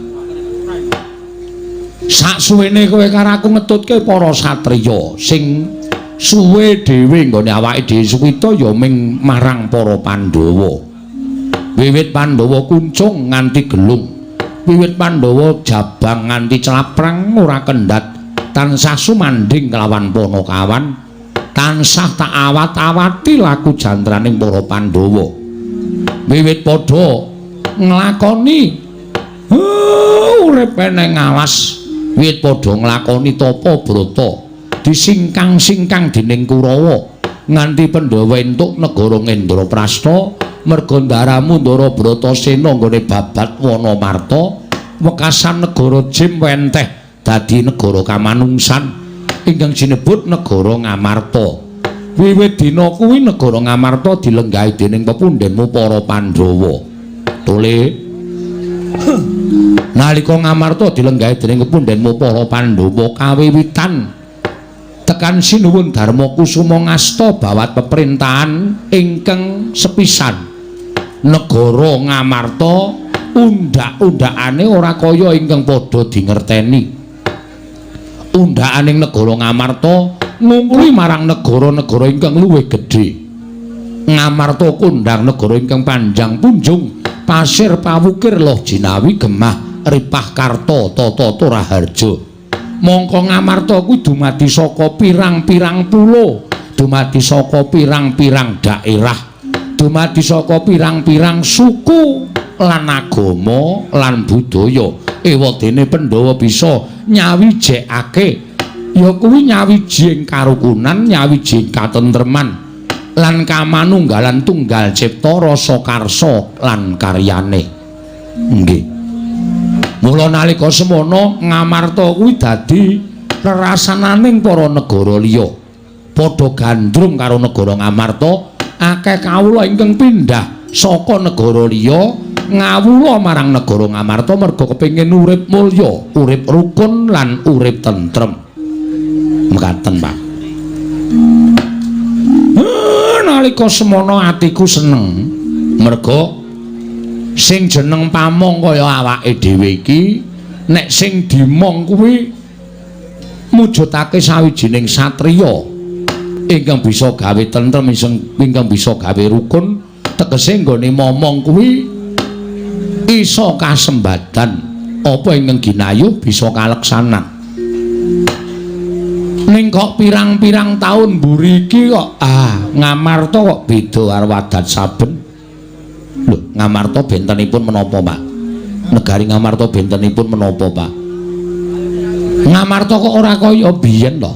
Saksuwene kowe karo aku ngetutke para satriya sing suwe dhewe nggone awake dhewe suwita ya ming marang para Pandhawa. Wiwit Pandhawa kuncung nganti gelung, wiwit Pandhawa jabang nganti claprang ora kendhat, tansah sumandhing kelawan Panakawan, tansah tak awat-awati laku jantraning para Pandhawa. Wiwit padha nglakoni urip eneng alas, wiwit padha nglakoni tapa brata, disingkang-singkang dening Kurawa nganti Pandhawa entuk negara Ngendraprasta. Merga ndaramu Ndara Bratasena nggone babat Wanamarta, wekasan negara Jim wenteh dadi negara kamanungsan ingkang sinebut negara Ngamarta. Wiwit dina kuwi negara Ngamarta dilenggahi dening pepundhenmu para Pandhawa. Tole nalika Ngamarta dilenggahi dening pepundhenmu para Pandhawa, kawiwitan tekan Sinuwun Darma Kusuma ngasta bawat peperintahan ingkang sepisan. Negara Ngamarta undhak-undhakane ora kaya ingkang padha dingerteni. Undhakaning negara Ngamarta ngungkuli marang negara-negara ingkang luwih gedhe. Ngamarta kondhang negara ingkang panjang punjung, pasir pawukir loh jinawi gemah ripah karta tata raharja. Mongko Ngamarta kuwi dumadi saka pirang-pirang pulo, dumadi saka pirang-pirang daerah, dumadi saka pirang-pirang suku lan agama lan budaya. Ewadene Pandhawa bisa nyawijekake ya kuwi nyawiji ing karukunan, nyawiji ing katentreman lan kamanunggalan tunggal cipta rasa karsa lan karyane. Nggih. Mula nalika semono Ngamarta kuwi dadi rerasananing para negara liya. Padha gandrung karo negara Ngamarta, akeh kawula ingkang pindah saka negara liya ngawula marang negara Ngamarta merga kepengin urip mulya, urip rukun lan urip tentrem. Mekaten, Pak. Nalika semono atiku seneng merga sing jeneng pamong kaya awake dhewe iki nek sing dimong kuwi mujudake sawijining satriya ingkang bisa gawe tentrem, ingkang bisa gawe rukun, tegese nggone momong kuwi iso kasembadan apa ingkang ginayuh bisa kaleksanan. Ning kok pirang-pirang taun mburi iki kok Ngamarta kok beda karo adat saben. Lho, Ngamarta bentenipun menapa, Pak? Negari Ngamarta bentenipun menapa, Pak? Ngamarta kok ora kaya biyen to?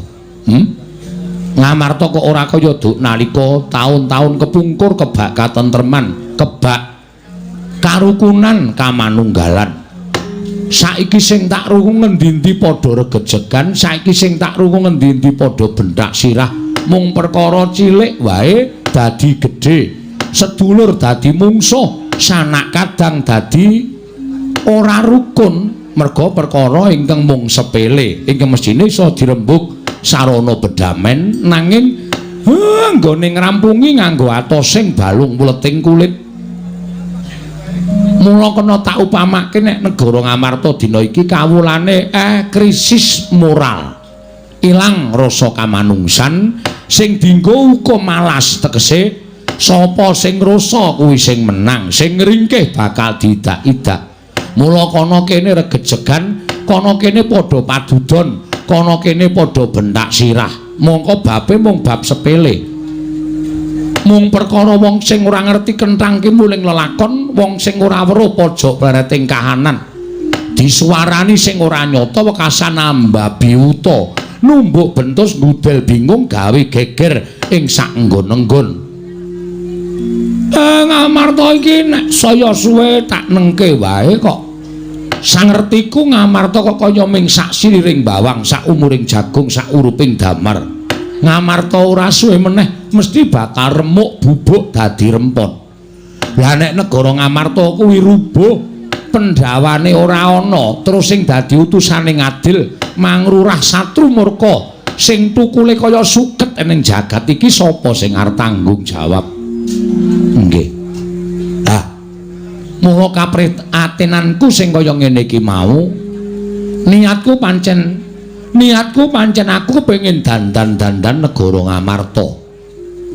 Ngamarta kok ora kaya duk nalika taun-taun kepungkur kebak katentreman, kebak karukunan kamanunggalan. Saiki sing tak rungu ngendi-endi padha regejegan, saiki sing tak rungu ngendi-endi padha benthak sirah, mung perkara cilik wae dadi gedhe, sedulur dadi mungsuh, sanak kadang dadi ora rukun merga perkara ingkang mung sepele, ingkang mesthine iso dirembug sarana bedamen, nanging nggone ngrampungi nganggo atosing balung wleting kulit. Mula kena tak upamake nek negara Ngamarta dina iki kawulane krisis moral. Ilang rasa kamanungsan sing dienggo hukum malas, tegese sapa sing rasa kuwi sing menang, sing ngringkih bakal diidak-idak. Mula kana kene regejegan, kana kene padha padudon, kana kene padha benthak sirah. Mongko babe mung bab sepele. Mung perkara wong sing ora ngerti kenthang ki muling lelakon, wong sing ora weruh pojok bareting kahanan. Disuwarani sing ora nyata wekasan ambabi wuta, numbuk bentus ngudel bingung gawe geger ing sak nggon-nggon. Ngamarta iki nek saya suwe tak nengke wae kok. Sangertiku Ngamarta kok kaya ming sak siliring bawang, sak umuring jagung, sak uruping damar. Ngamarta ora suwe meneh mesti bakal remuk bubuk dadi rempon. Lah nek negara Ngamarta kuwi rubuh, pendhawane ora ana, terus sing dadi utusane ngadil Mangrurah satru murka sing tukule kaya suket ning jagat iki sapa sing arep tanggung jawab? Nggih. Lah, mula kaprihatinanku sing kaya ngene iki mau, niatku pancen aku kepengin dandan-dandan negara Ngamarta.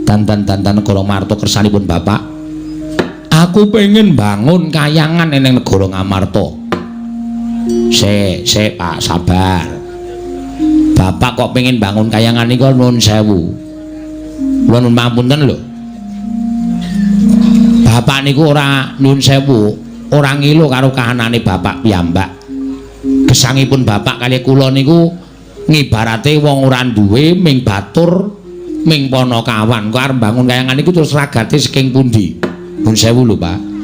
Dandan-dandan negara Ngamarta kersanipun Bapak. Aku pengen bangun kayangan ning negara Ngamarta. Sik, sik Pak, sabar. Bapak kok pengen bangun kayangan niku nuwun sewu. Kula nuwun pangapunten lho. Bapak niku ora nuwun sewu, ora ngilu karo kahanane bapak piyambak. Gesangipun bapak kali kula niku ngibarate wong ora duwe ming batur ming panakawan. Kok arep bangun kayangan niku terus ragate saking pundi? Nuwun sewu lho, Pak.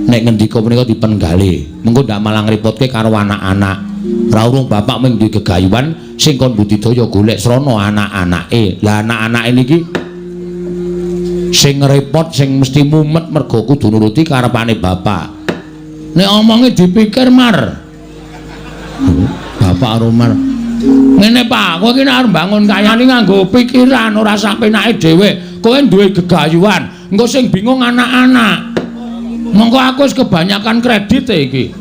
Nek ngendika punika dipun galih, mengko ndak malah ngrepotke karo anak-anak. Ora urung bapak ming duwe gegayuhan sing kon budidaya golek srana anak-anake. Lah anak-anake niki sing repot, sing mesti mumet mergo kudu nuruti karepane bapak. Nek omonge dipikir mar. Bapak karo Mar. Ngene Pak, kowe iki nek arep bangun kayane nganggo pikiran ora sak penake dhewe. Kowe duwe gegayuhan, engko sing bingung anak-anak. Mongko aku wis kebanyakan kredit iki.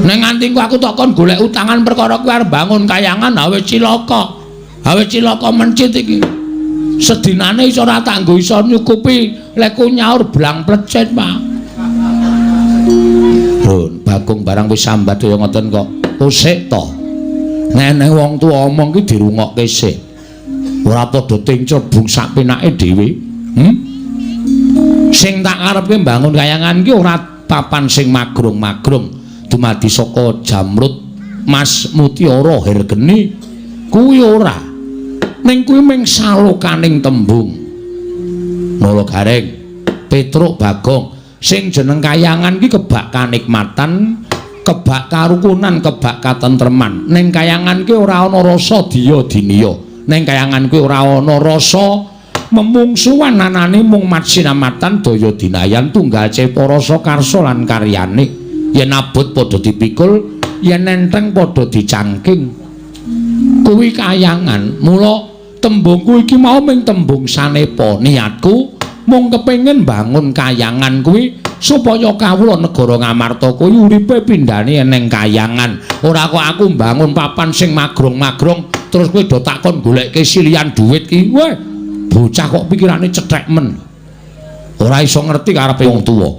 Nek nganti ku aku tok kon golek utangan perkara kuwi arep bangun kayangan awe cilaka. Awe cilaka mencit iki. Sedinane iso ora tak nggo iso nyukupi leku nyaur blang plecet, Pak. Lho, Bagong barang wis sambat ya ngoten kok. Usik to. Nek nek wong tuwa omong ki dirungokke sik. Ora padha tinclebung sak penake dhewe. Sing tak karepke mbangun kayangan ki ora papan sing magrung-magrung dumadi saka jamrut mas mutiara hergeni kuwi ora. Ning kuwi ming salokaning tembung. Mula Gareng, Petruk, Bagong sing jeneng kayangan ki kebak kanikmatan, kebak karukunan, kebak katentreman. Ning kayangan ki ora ana rasa diya diniya. Ning kayangan kuwi ora ana rasa memungsuhan, anane mung matsinamatan daya dinayan tunggal cepa rasa karsa lan karyane. Yen abot padha dipikul, yen enteng padha dicangking. Kuwi kayangan. Mula tembungku iki mau ming tembung sanepa. Niatku mung kepengin bangun kayangan kuwi supaya kawula negara Ngamarta kuwi uripe pindhane ning kayangan. Ora kok aku mbangun papan sing magrong-magrong terus kowe do takon golekke silian duit ki. Weh, bocah kok pikirane cethek men. Ora iso ngerti karepe wong tuwa.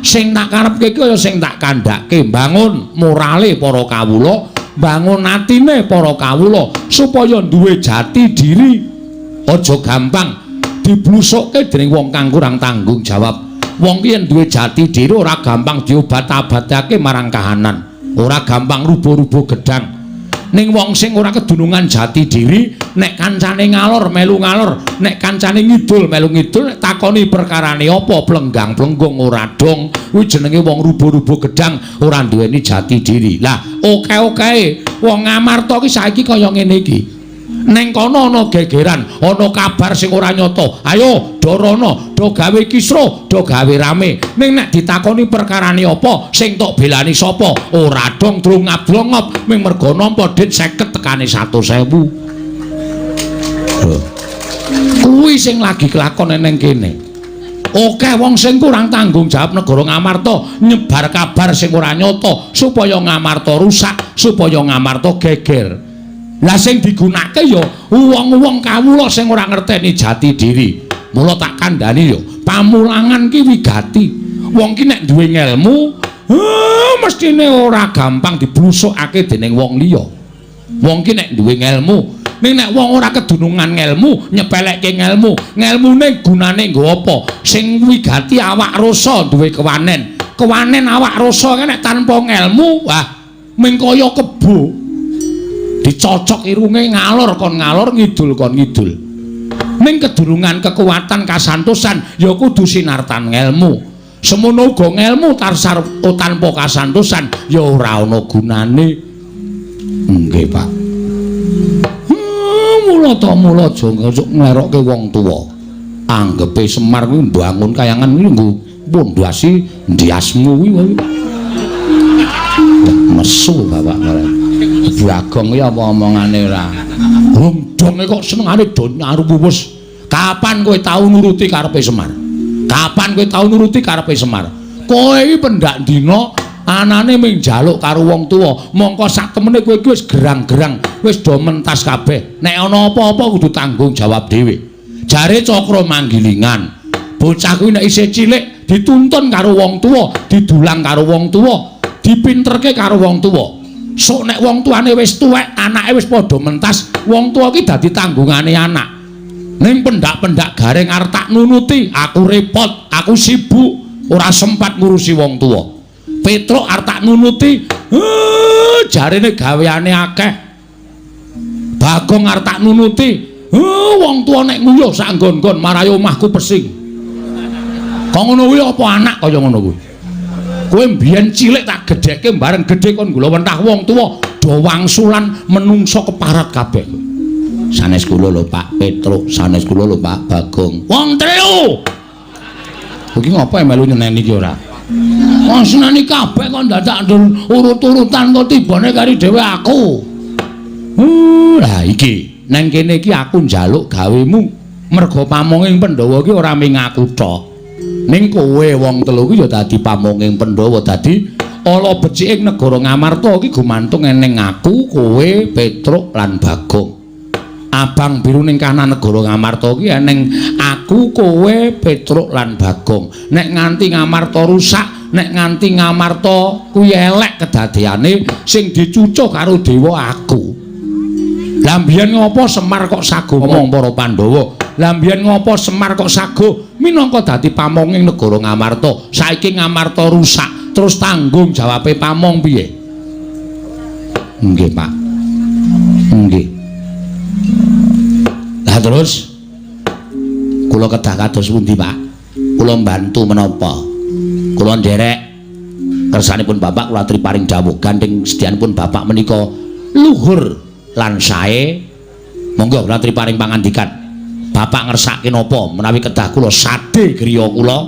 Sing tak karepke ki kaya sing tak kandhake, bangun morale para kawula, bangun atine para kawula supaya duwe jati diri. Aja gampang diblusukke dening wong kang kurang tanggung jawab. Wong ki yen duwe jati diri ora gampang diobat-abatake marang kahanan, ora gampang rubuh-rubuh gedang. Ning wong sing ora kedunungan jati diri, nek kancane ngalor melu ngalor, nek kancane ngidul melu ngidul, nek takoni perkarane apa plenggang-plenggung ora dong. Kuwi jenenge wong rubuh-rubuh gedang, ora duweni jati diri. Lah, oke-oke wong Ngamarta ki saiki kaya ngene iki. Neng kono ana gegeran, ana kabar sing ora nyata. Ayo dorono, do gawe kisruh, do gawe rame. Ning nek ditakoni perkarane apa, sing tok belani sapa, ora dong drongap-drongop ming mergo nampa dit 50 tekane 100.000. Kuwi sing lagi kelakon neng kene. Oke wong sing kurang tanggung jawab negara Ngamarta nyebar kabar sing ora nyata supaya Ngamarta rusak, supaya Ngamarta geger. Lah sing digunakake ya wong-wong kawula sing ora ngerteni jati diri. Mula tak kandhani ya, pamulangan ki wigati. Wong ki nek duwe ngelmu, mestine ora gampang diblusukake dening wong liya. Wong ki nek duwe ngelmu, ning nek wong ora kedunungan ngelmu, nyepelekke ngelmu, ngelmune gunane nggo apa? Sing wigati awak rasa duwe kewanen. Kewanen awak rasa ki nek tanpa ngelmu, wah ming kaya kebo. Dicocok irunge ngalor kon ngalor, ngidul kon ngidul. Ning kedurungan kekuatan kasantosan ya kudu sinartan ngelmu. Semono uga ngelmu tarsar tanpa kasantosan ya ora ana gunane. Nggih, Pak. Mula ta mula aja nglerokke wong tuwa. Anggepe Semar kuwi mbangun kayangan kuwi nggo pondasi ndiasmu kuwi. Nesu bapak marang. Bagong iki apa omongane ora? Wong donge kok senengane do nyaruwus. Kapan kowe tau nuruti karepe Semar? Kapan kowe tau nuruti karepe Semar? Kowe iki pendak dina anane mung njaluk karo wong tuwa, mongko sak temene kowe iki wis gerang-gerang, wis do mentas kabeh. Nek ana apa-apa kudu tanggung jawab dhewe. Jare Cakra Manggilingan, bocah kuwi nek isih cilik dituntun karo wong tuwa, didulang karo wong tuwa, dipinterke karo wong tuwa. Sok nek wong tuane wis tuwek, anake wis padha mentas, wong tuwa iki dadi tanggungane anak. Ning pendak-pendak gareng arep tak nunuti, aku repot, aku sibuk, ora sempat ngurusi wong tuwa. Petruk arep tak nunuti, jarene gaweane akeh. Bagong arep tak nunuti, wong tuwa nek nguyuh sak nggon-nggon marai omahku pesing. Kok ngono kuwi apa anak kaya ngono kuwi? Kowe mbiyen cilik tak gedhekke bareng gedhe kon gula wentah wong tuwa do wangsulan menungso keparat kabeh. Sanes kula lho Pak Petruk, sanes kula lho Pak Bagong. Wong telu. Iki ngopo melu nyeneni iki ora? Wong seneni kabeh kok dadak urut-urutan kok tibane kari dhewe aku. Lah iki nang kene iki aku njaluk gawemu merga pamonging Pandhawa iki ora mung aku tok. Ning kowe wong telu iki ya dadi pamonging Pandhawa, dadi ala beciking negara Ngamarta iki gumantung eneng aku, kowe, Petruk lan Bagong. Abang biru ning kanan negara Ngamarta iki eneng aku, kowe, Petruk lan Bagong. Nek nganti Ngamarta rusak, nek nganti Ngamarta kuwi elek kedadeane, sing dicucuh karo dewa aku. Lah mbiyen ngopo Semar kok sago ngomong para Pandhawa? Lah mbiyen ngopo Semar kok sago minangka dadi pamonging negara Ngamarta? Saiki Ngamarta rusak, terus tanggung jawabe pamong piye? Nggih, Pak. Nggih. Lah terus kula kedah kados pundi, Pak? Kula mbantu menapa? Kula nderek kersanipun Bapak kula aturi paring dawuh gandeng sedyanipun Bapak menika luhur lan sae. Monggo kula aturi paring pangandikan. Bapak ngersake napa menawi kedah kula sade griya kula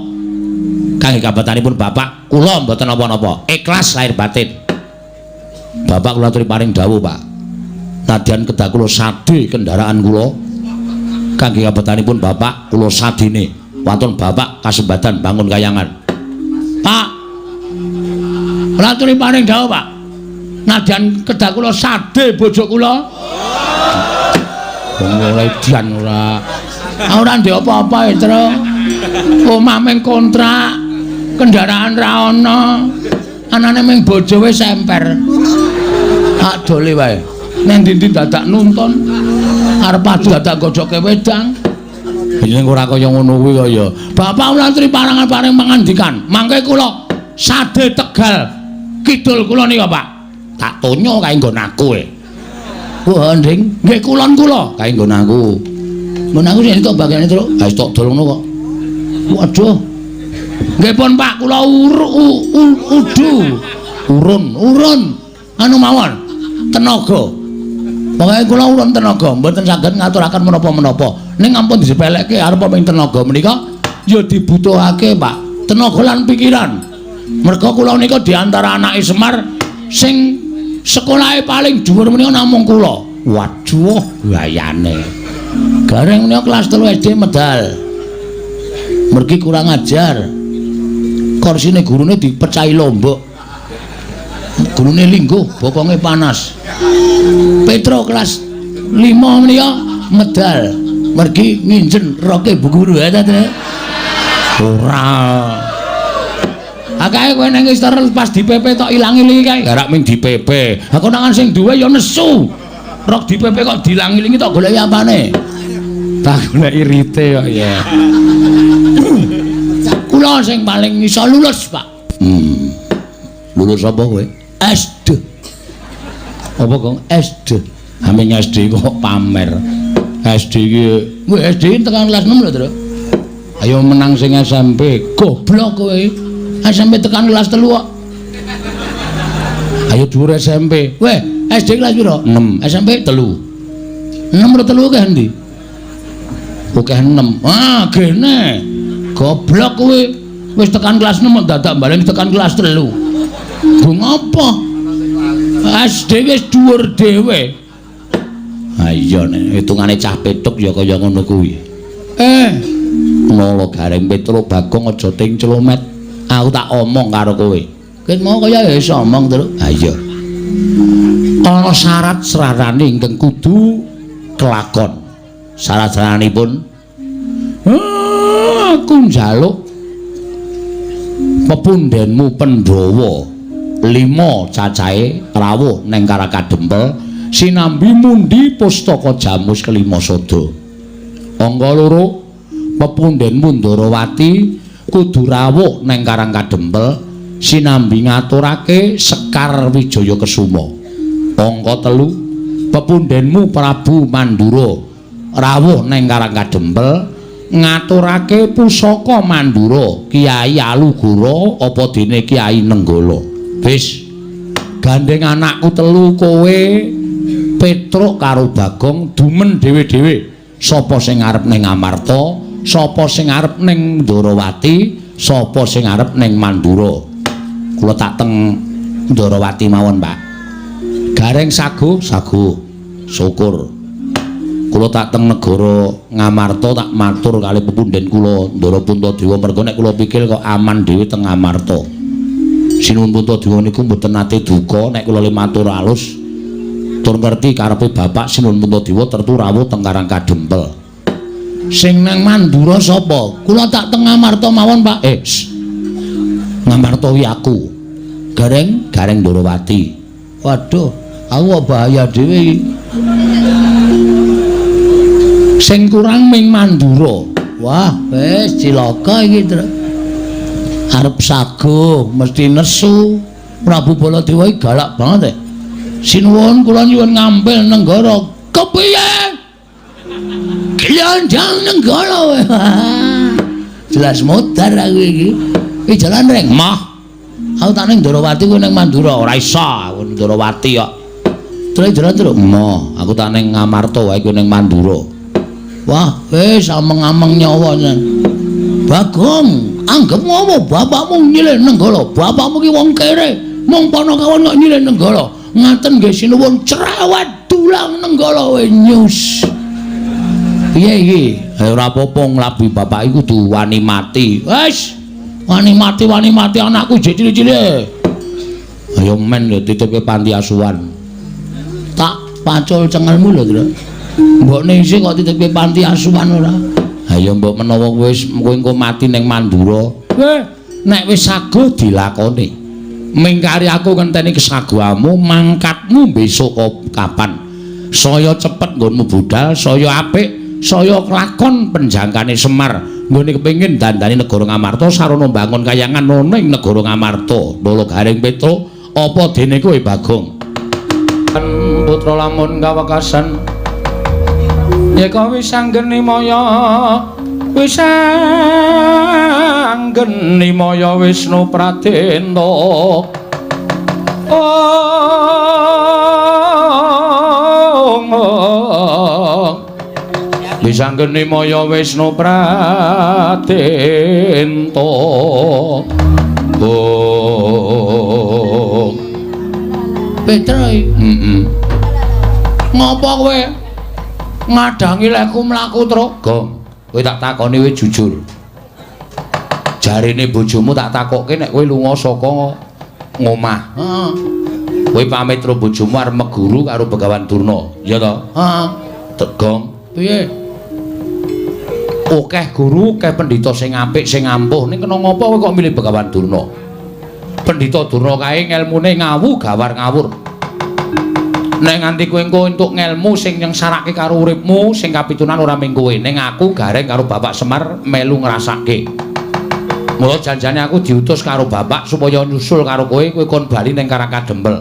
kangge kabatanipun Bapak kula mboten napa-napa, ikhlas lahir batin. Bapak kula aturi paring dawuh, Pak. Nadyan kedah kula sade kendaraan kula kangge kabatanipun Bapak kula sadine. Wonten Bapak kasembadan bangun kayangan. Pak, kula aturi paring dawuh, Pak. Nadyan kedah kula sade bojo kula. Wong ora edian ora. Ora ndek apa-apa, Tru. Omah mung kontrak, kendaraan ra ana. Anane mung bojo wis emper. Hak dole wae. Nang ndi-ndi dadak nuntun. Arep adu dadak gojoke wedang. Yen ora kaya ngono kuwi kaya. Bapak kula aturi parangan paring pangandikan. Mangke kula sade Tegal kidul kula nika, Pak. Tak tonyo kae nggon aku e. Wah, Nding, nggih kulon kula kae nggon aku. Nggon aku sing entuk bagiane, Truk. Ha wis tok dol ngono kok. Waduh. Nggih pun, Pak, kula udu. Urun, urun. Anu mawon. Tenaga. Pokoke kula urun tenaga, mboten saged ngaturaken menapa-menapa. Ning ampun disepelekke arep ming tenaga menika ya dibutuhake, Pak. Tenaga lan pikiran. Merga kula nika di antara anake Semar sing sekolahe paling dhuwur menika namung kula. Waduh, gayane. Gareng menika kelas 3 SD medal. Mergi kurang ajar. Korsine gurune dipecahi lombok. Gurune lingguh, bokonge panas. Petro kelas 5 menika medal. Mergi nginjen roke bu guru ya ta. Ora. Akae kowe nang istor pas di PP tok ilang-ilingi kae. Garak ming di PP. Ha konangan sing duwe ya nesu. Rok di PP kok dilang-ilingi tok goleki apane? Tak goleki rite kok ya. Kula sing paling iso lulus, Pak. Lulus apa kowe? SD. Apa, Kong? SD. Haming SD kok pamer. SD iki, kowe SD tekan kelas 6 lho, Tru. Ayo menang sing SMP. Goblok kowe. SMP tekan kelas 3 kok. Ayo dhuwur SMP. Weh, SD kelas piro? 6. SMP 3. 6 ora 3 akeh endi? Akeh 6. Ah, gene. Goblok kowe. Wis tekan kelas 6 dadak baleni tekan kelas 3. Nggo ngapa? SD wis dhuwur dhewe. Ha iya nek hitungane cah Petruk ya kaya ngono kuwi. Nala Gareng Petruk Bagong aja ting celomet. Aku tak omong karo kowe. Ket mau kaya iso omong, Truk. Ha iya. Ana syarat srarane ingkang kudu kelakon. Syarat-syaranipun aku njaluk pepundhenmu Pandhawa 5 cacahe rawuh ning Karang Kadempel sinambi mundi pustaka Jamus kelima sada. Angka 2 pepundhenmu Ndarawati kudu rawuh ning Karang Kadempel sinambi ngaturake Sekar Wijaya Kesuma. Angka 3 pepundhenmu Prabu Mandura rawuh ning Karang Kadempel ngaturake pusaka Mandura Kiai Alugoro apa dene Kiai Nenggala. Wis gandeng anakku telu kowe Petruk karo Bagong dumen dhewe-dhewe. Sapa sing arep ning Amarta, sapa sing arep ning Ndarawati, sapa sing arep ning Mandura. Kula tak teng Ndarawati mawon, Pak. Gareng sago, sago. Syukur. Kula tak teng negara Ngamarta tak matur kali pepundhen kula Ndara Puntadewa merga nek kula pikir kok aman dhewe teng Ngamarta. Sinuwun Puntadewa niku mboten nate duka nek kula le matur alus tur ngerti karepe bapak Sinuwun Puntadewa tertu rawuh teng Karang Kadempel. Sing nang Mandura sapa? Kula tak teng Ngamarta mawon, Pak. Ngamarta wi aku. Gareng, Gareng Ndarawati. Waduh, aku kok bahaya dhewe iki. Sing kurang ming Mandura. Wah, wis cilaka iki, Truk. Arep sago mesti nesu. Prabu Baladewa iki galak banget. Sinuwun kula nyuwun ngampil nenggara. Kepiye? Glandang nenggara. Jelas modar aku iki. Iki jalan reng. Mah. Aku tak ning Ndarawati kowe ning Mandura. Ora iso aku ning Ndarawati kok. Terus jalan terus. Mah, aku tak ning Ngamarta wae kowe ning Mandura. Wah, wis ameng-ameng nyawa. Bagong, anggap ngopo bapakmu nyilih Nenggala. Bapakmu ki wong kere, mung panakawan kok nyilih Nenggala. Ngaten nggih sinuwun cerewet dulang Nenggala we nyus. Piye iki? Ora apa-apa nglabi bapak iku kudu wani mati. Wis, wani mati anakku jek cilik-cilik. Ayo men lho titipke panti asuhan. Tak pacul cengelmu lho, Tru. Mbokne isih kok titipke panti asuhan ora? Ha ya mbok menawa wis kowe engko mati ning Mandura. Nek wis sago dilakoni. Mingkari aku ngenteni kesagoamu, mangkatmu besok kapan? Saya cepet nggonmu budal, saya apik, saya kelakon penjangkane Semar. Nggone kepengin dandani negara Ngamarta sarana mbangun kayangan ana ing negara Ngamarta. Nala Gareng Petruk, apa dene kowe Bagong? Putra lamun kawekasan yeka wis anggeni maya wis anggeni maya Wisnu Pradenta. Wis anggeni maya Wisnu Pradenta. Oh. Petruk. Heeh. Ngopo kowe ngadangi lekku mlaku, Truk? Gong, kowe tak takoni kowe jujur. Jarine bojomu tak takokke nek kowe lunga saka ngomah. Heeh. Kowe pamit karo bojomu arep meguru karo Begawan Durna, ya to? Heeh. Tegong, piye? Akeh guru, akeh pendhita sing apik, sing ampuh. Ning kena ngopo kowe kok milih Begawan Durna? Pendhita Durna kae ngelmune ngawu gawar ngawur. Nek nganti kowe engko entuk ngelmu sing nyengsarake karo uripmu, sing kapitunan ora mung kowe, ning aku Gareng karo Bapak Semar melu ngrasake. Mula janjane aku diutus karo bapak supaya nyusul karo kowe, kowe kon bali ning Karang Kadempel.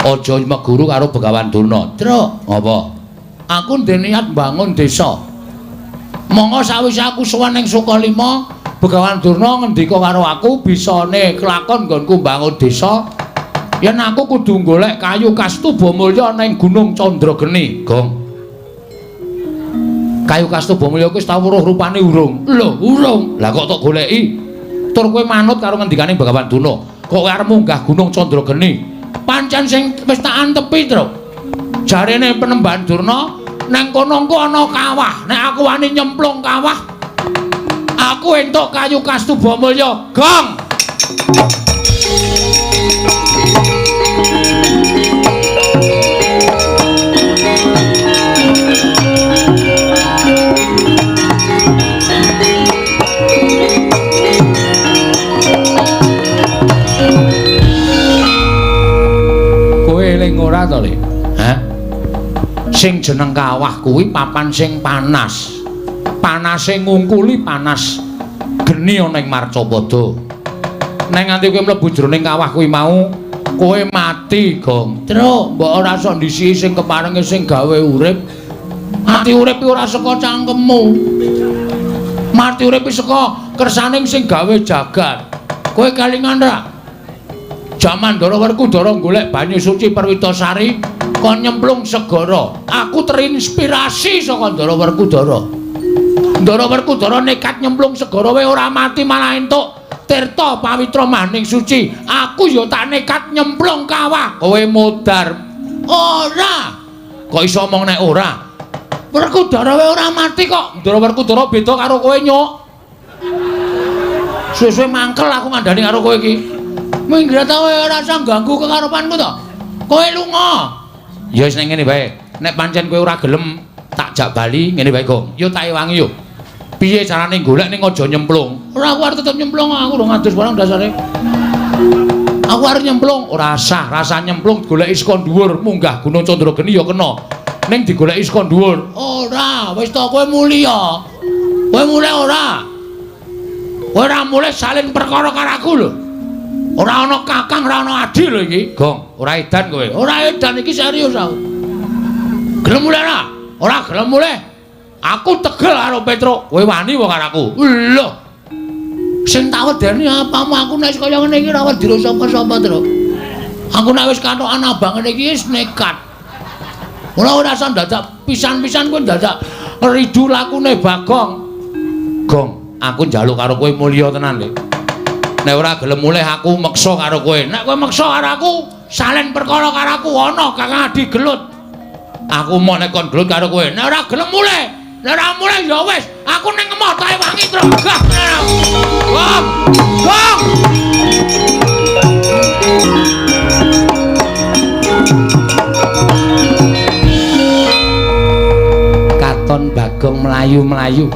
Aja meguru karo Begawan Durna. Truk, apa? Aku ndek niat mbangun desa. Monggo sawise aku sowan ning Sukalima, Begawan Durna ngendika karo aku bisane kelakon nggonku mbangun desa. Yen aku kudu golek kayu kastuba mulya ning Gunung Candrageni. Gong. Kayu kastuba mulya kuwi wis tau weruh rupane urung? Lho, urung. Lah kok tok goleki? Tur kowe manut karo ngendikane Begawan Durna. Kok kowe arep munggah Gunung Candrageni? Pancen pancen sing wis tak antepi, Truk. Jarene Penemban Durna nang kono engko ana kawah. Nek aku wani nyemplung kawah, aku entuk kayu kastuba mulya. Gong. Kowe eling ora to, Le? Hah? Sing jeneng kawah kuwi papan sing panas. Panase ngungkuli panas geni ana ing Marcapada. Nek nganti kowe mlebu jroning kawah kuwi mau, kowe mati, Gong. Truk, mbok ora iso ndisiki sing keparenge sing gawe urip. Mati urip ora saka cangkemmu. Mati urip saka kersaning sing gawe jagat. Kowe kelingan ra? Jaman Ndara Werkudara golek banyu suci Perwitasari kon nyemplung segara. Aku terinspirasi saka Ndara Werkudara. Ndara Werkudara nekat nyemplung segara wae ora mati malah entuk tirta pawitra maning suci. Aku ya tak nekat nyemplung kawah. Kowe modar. Ora. Kok iso omong nek ora? Werkudara wae ora mati kok. Ndara Werkudara beda karo kowe, Nyuk. Suwe-suwe mangkel aku ngandani karo kowe iki. Minggir ta kowe ora usah ganggu kekarepanku to. Kowe lunga. Ya wis ning ngene wae. Nek pancen kowe ora gelem tak jak bali ngene wae, Gong. Yo tak ewangi yo. Piye carane golek ning aja nyemplung? Ora, aku arep tetep nyemplung, aku lho ngadus barang dasare. Aku arep nyemplung, ora sah, rasa nyemplung goleki saka dhuwur, munggah Gunung Candrageni ya kena. Ning digoleki saka dhuwur. Ora, wis to kowe mulya. Kowe mulih ora? Kowe ora mulih salin perkara karo aku lho. Ora ana kakang, ora ana adi lho iki. Gong, ora edan kowe. Ora edan iki serius aku. Gelem mulih ora? Ora gelem mulih. Aku tegel karo Petruk. Kowe wani wae karo aku. Lho. Sing tak wedeni apamu aku nek kaya ngene iki ora wedi sapa-sapa, Truk. Aku nek wis katokan abang ngene iki wis nekat. Ora ora usah dadak pisan-pisan kowe dadak ridu lakune Bagong. Gong, aku njaluk karo kowe mulya tenan, Lek. Nek ora gelem mulih aku meksa karo kowe. Nek kowe meksa karo aku, salen perkara karo aku ana Kakang Adi gelut. Aku mau nek kon gelut karo kowe. Nek ora gelem mulih, nek ora mulih ya wis, aku ning emoh tak ewangi truk. Gah. Gong. Gong. Katon Bagong mlayu-mlayu.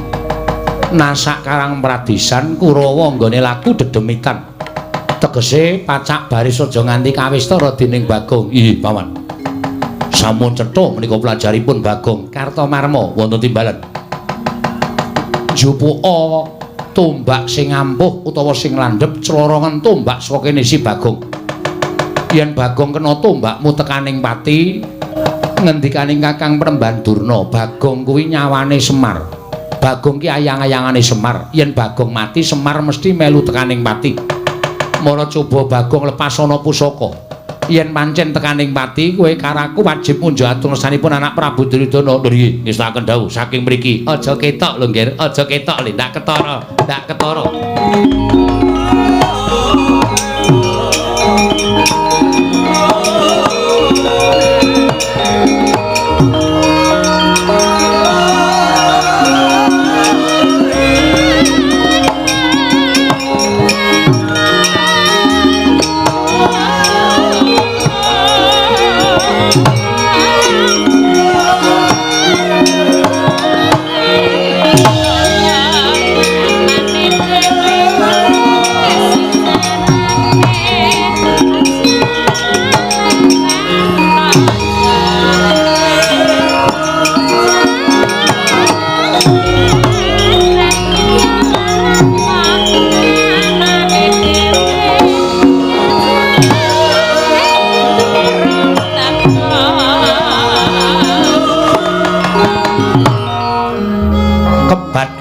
Nasak karang pradisan Kurawa nggone laku dedemitan. Tegese pacak baris aja nganti kawistara dening Bagong. Ih, Paman. Sampun cetha menika pelajaripun Bagong Kartomarma wonten timbalan. Jupuka tombak sing ampuh utawa sing landhep clorongan tombak saka kene si Bagong. Yen Bagong kena tombakmu tekaning pati, ngendikaning Kakang Premban Durna, Bagong kuwi nyawane Semar. Bagong ki ayang-ayangane Semar. Yen Bagong mati, Semar mesti melu tekaning pati. Mara coba Bagong lepas ana pusaka. Yen pancen tekaning pati, kowe karo aku wajib munjuk atur ngersanipun anak Prabu Duryudana. Lho nggih, ngestakaken dawuh saking mriki. Aja ketok lho, Nggir. Aja ketok lho, ndak ketara, ndak ketara.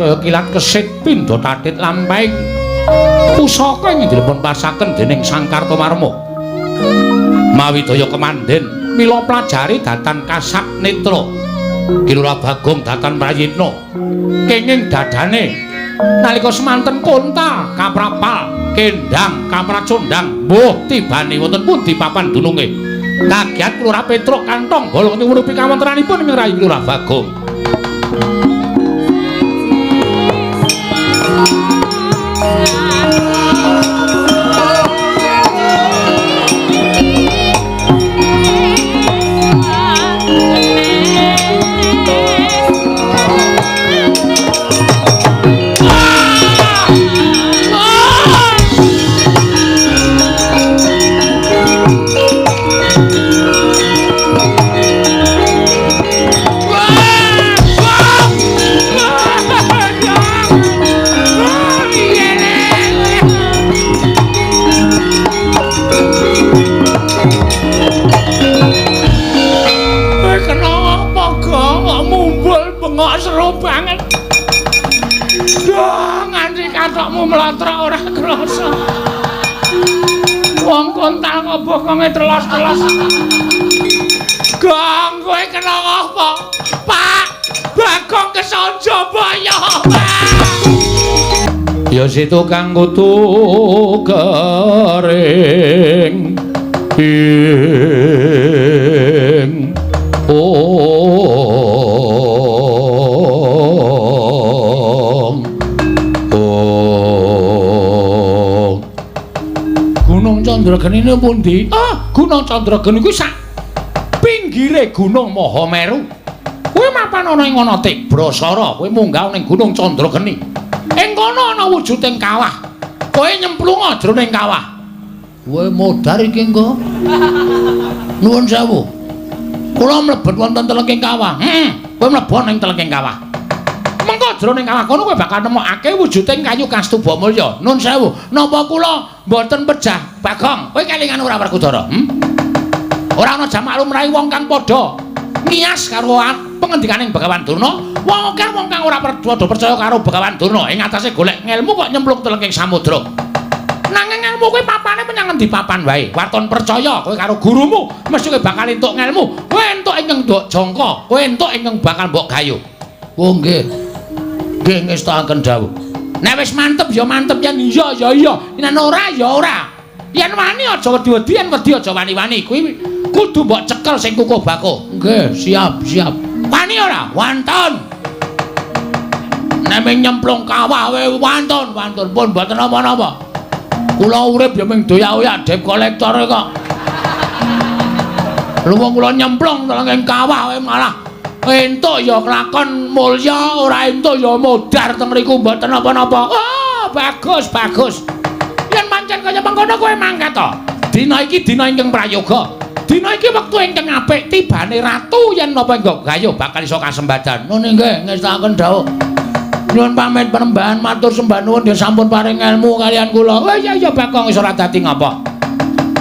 Kaya kilat kesit pindha tatit lampahing pusaka ing dipun pasaken dening Sang Kartomarma. Mawi daya kemandhen mila pelajari datan kasat netra. Kilura Bagong datan prayitna kenging dadane nalika semanten konta kaprapal kendang kapracondang mbuh tibane wonten pundi papan dununge. Kagiat Lurah Petruk kantong bolong nyuwun pikawontenanipun ing rayi Lurah Bagong. Seru banget. Duh, nganti katokmu mlotrok ora krasa. Wong kontal kok bokonge telos-telos. Gong, kowe kena apa? Pak, Bagong kesonjo boyo, Pak. Ya situ kang kutu kering. Ing Gunung Chandrageni niku pundi? Ah, Gunung Chandrageni kuwi sak pinggire Gunung Mahameru. Kuwi mapan ana ing ana Tibrasara, kowe munggah ning Gunung Chandrageni. Ing kono ana wujuding kawah. Kowe nyemplung jroning kawah. Kowe modar iki engko. Nuwun sewu. Kula mlebet wonten telengking kawah. Heeh, kowe mlebu ning telengking kawah. Mengko jroning kawah kono kowe bakal nemokake wujuding kayu Kastuba Mulya. Nun sewu, napa kula mboten pejah Bagong? Kowe kelingan ora Werkudara? Ora ana jamak lumrahe wong kang padha ngiyas karo pengendikaning Begawan Durna. Wong akeh wong kang ora padha percaya karo Begawan Durna ing atase golek ngelmu kok nyemplung telengking samudra. Nanging ngelmu kowe papane menyang endi papan wae. Waton percaya kowe karo gurumu mesti kowe bakal entuk ngelmu. Kowe entuk ingkang ndok jangka, kowe entuk ingkang bakal mbok gayuh. Oh nggih. Nggih ngestakaken dawuh. Nek wis mantep ya mantep, yen iya ya iya, yen ora ya ora. Yen wani aja wedi-wedi, yen wedi aja wani-wani. Kuwi kudu mbok cekel sing kukuh bakuh. Nggih, siap, siap. Wani ora? Wantun. Nek nyemplung kawah wae wantun, wantun pun mboten napa-napa. Kula urip ya mung doyak-oyak debt collector kok. Lha wong kula nyemplung teng kawah wae malah entuk ya kelakon mulya, ora entuk ya modar teng mriku mboten napa-napa. Oh, bagus, bagus. Yen pancen kaya mengkono kowe mangkat to. Dina iki dina ingkang prayoga. Dina iki wektu ingkang apik tibane ratu yen napa engko gayuh bakal iso kasembadan. Nun nggih ngestakaken dawuh. Nyuwun pamit penembahan matur sembah nuwun nggih sampun paring ilmu kalian kula. Oh iya iya Bagong iso ora dadi ngapa.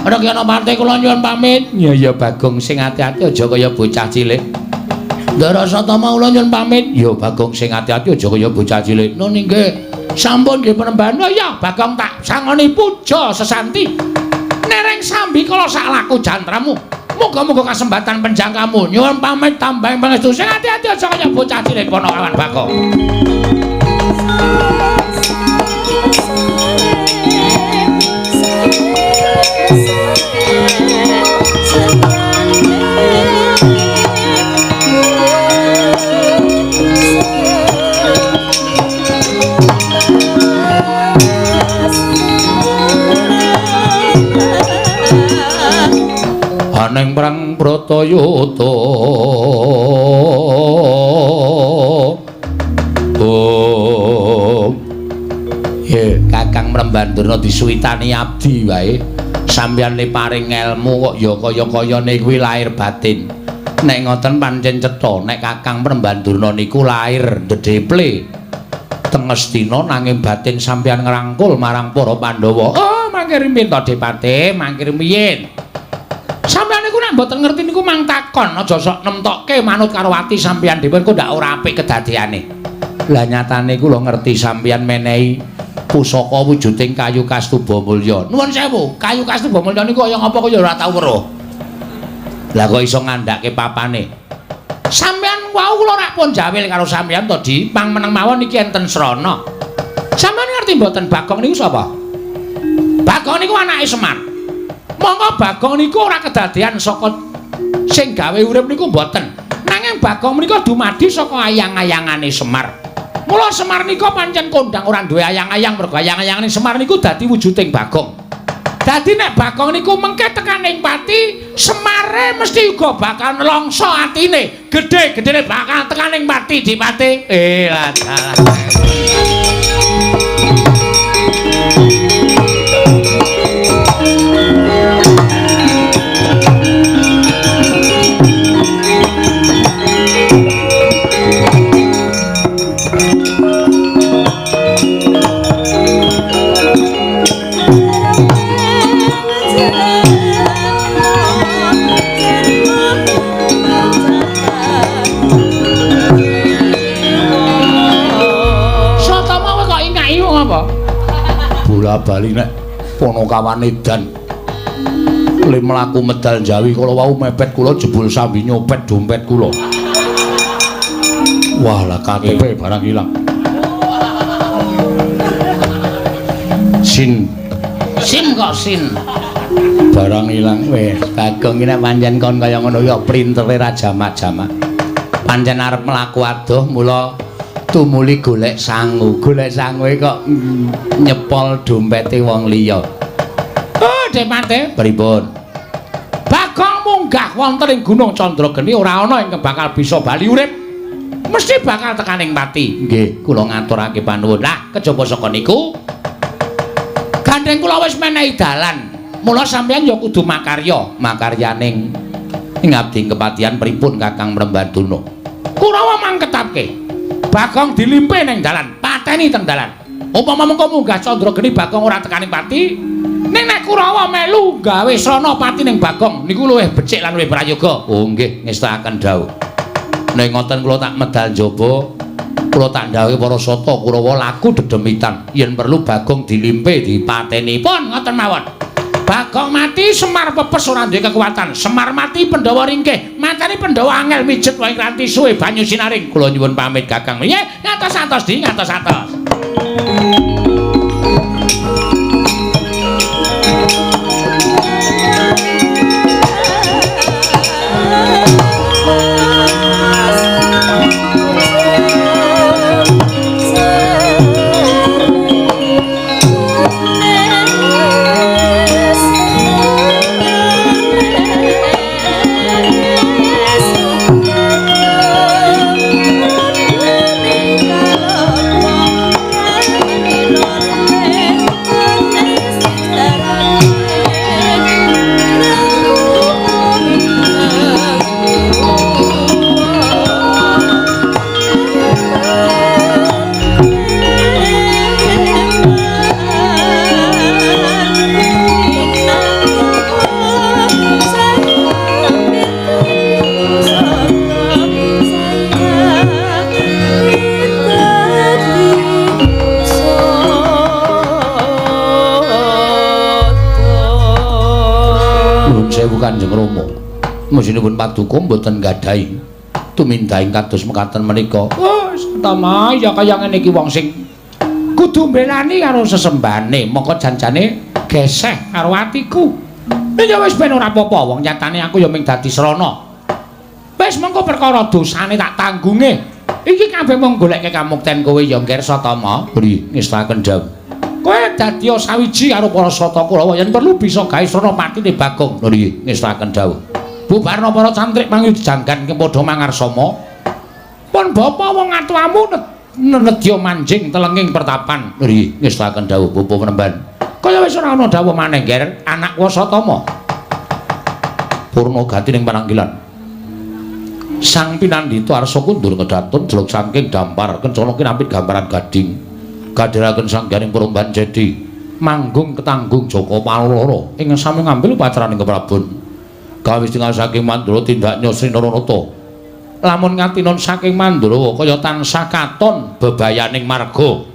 Ora parte kula nyuwun pamit. Iya iya Bagong sing ati-ati aja kaya bocah cilik. Ndara Satama kula nyuwun pamit. Ya Bagong sing ati-ati aja kaya bocah cilik. Nun nggih. Sampun nggih penembahan. Oh iya Bagong tak sangoni puja sesanti. Nereng sambi kala sak laku jantramu. Muga-muga kasembatan penjangkamu. Nyuwun pamit tambahing pangestu sing ati-ati aja kaya bocah cilik ponokawan Bagong. Aneng prang Bratayuda. Oh. Ye, Kakang Mremban Durna disuwitani abdi wae. Sampeyan paring ngelmu kok ya kaya-kayane kuwi lahir batin. Nek ngoten pancen cetha nek Kakang Mremban Durna niku lahir ndedeple teng Ngastina nanging batin sampeyan ngrangkul marang para Pandhawa. Oh, mangke rimin to Depate, mangke riyin. Sampeyan niku nek mboten ngerti niku mang takon, aja sok nemtokke manut karo ati sampeyan dhewe engko ndak ora apik kedadeane. Lah nyatane kula ngerti sampeyan menehi pusaka wujuding kayu Kastuba Mulya. Nuwun sewu, kayu Kastuba Mulya niku kaya ngapa kaya ora tau weruh. Lah kok iso ngandhake papane? Sampeyan wau kula rak pun jawil karo sampeyan to, Di. Pang meneng mawon iki enten srana. Sampeyan ngerti mboten Bagong niku sapa? Bagong niku anake Semar. Monggo Bagong niku ora kedadean saka sing gawe urip niku mboten. Nanging Bagong menika dumadi saka ayang-ayangane Semar. Mula Semar nika pancen kondang ora duwe ayang-ayang mergo ayang-ayangane Semar niku dadi wujuding Bagong. Dadi nek Bagong niku mengke tekan ing pati, Semare mesti uga bakal nelongso atine. Gedhe-gedhene bakal tekan ing pati dipate. Lah dalah. Bola-bali nek Ponokawan edan le mlaku medal Jawi kala wau mepet kula jebul sambi nyopet dompet kula. Wah lah KTP barang ilang. Sin sim kok sin barang ilang. Wis Bagong iki nek pancen kon kaya ngono ya printere ra jamak-jamak. Pancen arep mlaku adoh mula tumuli golek sangu. Golek sangue kok nyepol dompete wong liya. Oh, Depate, pripun? Bagong munggah wonten ing Gunung Candrageni ora ana ingkang bakal bisa bali urip. Mesti bakal tekan ing pati. Nggih, kula ngaturake panuwun. Lah, kejaba saka niku gandeng kula wis menehi dalan. Mula sampeyan ya kudu makarya, makaryaning ing abdi kepatihan pripun Kakang Mrembandana? Kurawa mangketapke. Bagong dilimpe ning dalan, pateni teng dalan. Upama mengko munggah Candrageni Bagong ora tekaning pati, ning nek Kurawa melu gawe srana pati ning Bagong niku luwih becik lan luwih prayoga. Oh nggih, ngestakaken dawuh. Nek ngoten kula tak medal njaba, kula tak ndhawuhi para sata Kurawa laku dedemitan. Yen perlu Bagong dilimpe dipateni. Pun ngoten mawon. Bagong mati Semar pepes ora duwe kekuatan. Semar mati Pandhawa ringkih. Mateni Pandhawa angel mijet wae ranti suwe banyu sinaring. Kula nyuwun pamit Kakang. Nggih, ngatos-atos di ngatos-atos. Kanjeng Rama, mesinipun paduka mboten nggadahi tumindahing kados mekaten menika. Oh, Satama, ya kaya ngene iki wong sing kudu mbelani karo sesembane, mongko janjane geseh karo atiku. Ya wis ben ora apa-apa, wong nyatane aku ya mung dadi srana. Wis mengko perkara dosane tak tanggunge. Iki kabeh mung goleke kamukten kowe ya, Ngger Satama. Nggih, ngestaken dawuh. Kowe dadi sawiji karo para sata Kurawa yen perlu bisa gawe srana patine Bagong. Nggih, ngestaken dawuh. Bubarna para cantrik mangyud janggan padha mangarsama. Pun bapa wong atuamu nedya manjing telenging pertapan. Nggih, ngestaken dawuh Bapa Mremban. Kaya wis ora ana dawuh maneh, Ngger, anak Wasatama. Purna gati ning pananggilan. Sang pinandhita arsa kundur kedatun jeluk saking dampar kencana kinapit gambaran gading. Kadhiraken sangganing Promban Jedi manggung ketanggung Jaka Paloro ing sami ngambil upacaraning keprabon. Kawis tinggal saking Mandura tindaknya Sri Naranata. Lamun ngatinon saking Mandura kaya tansah katon bebayaning marga.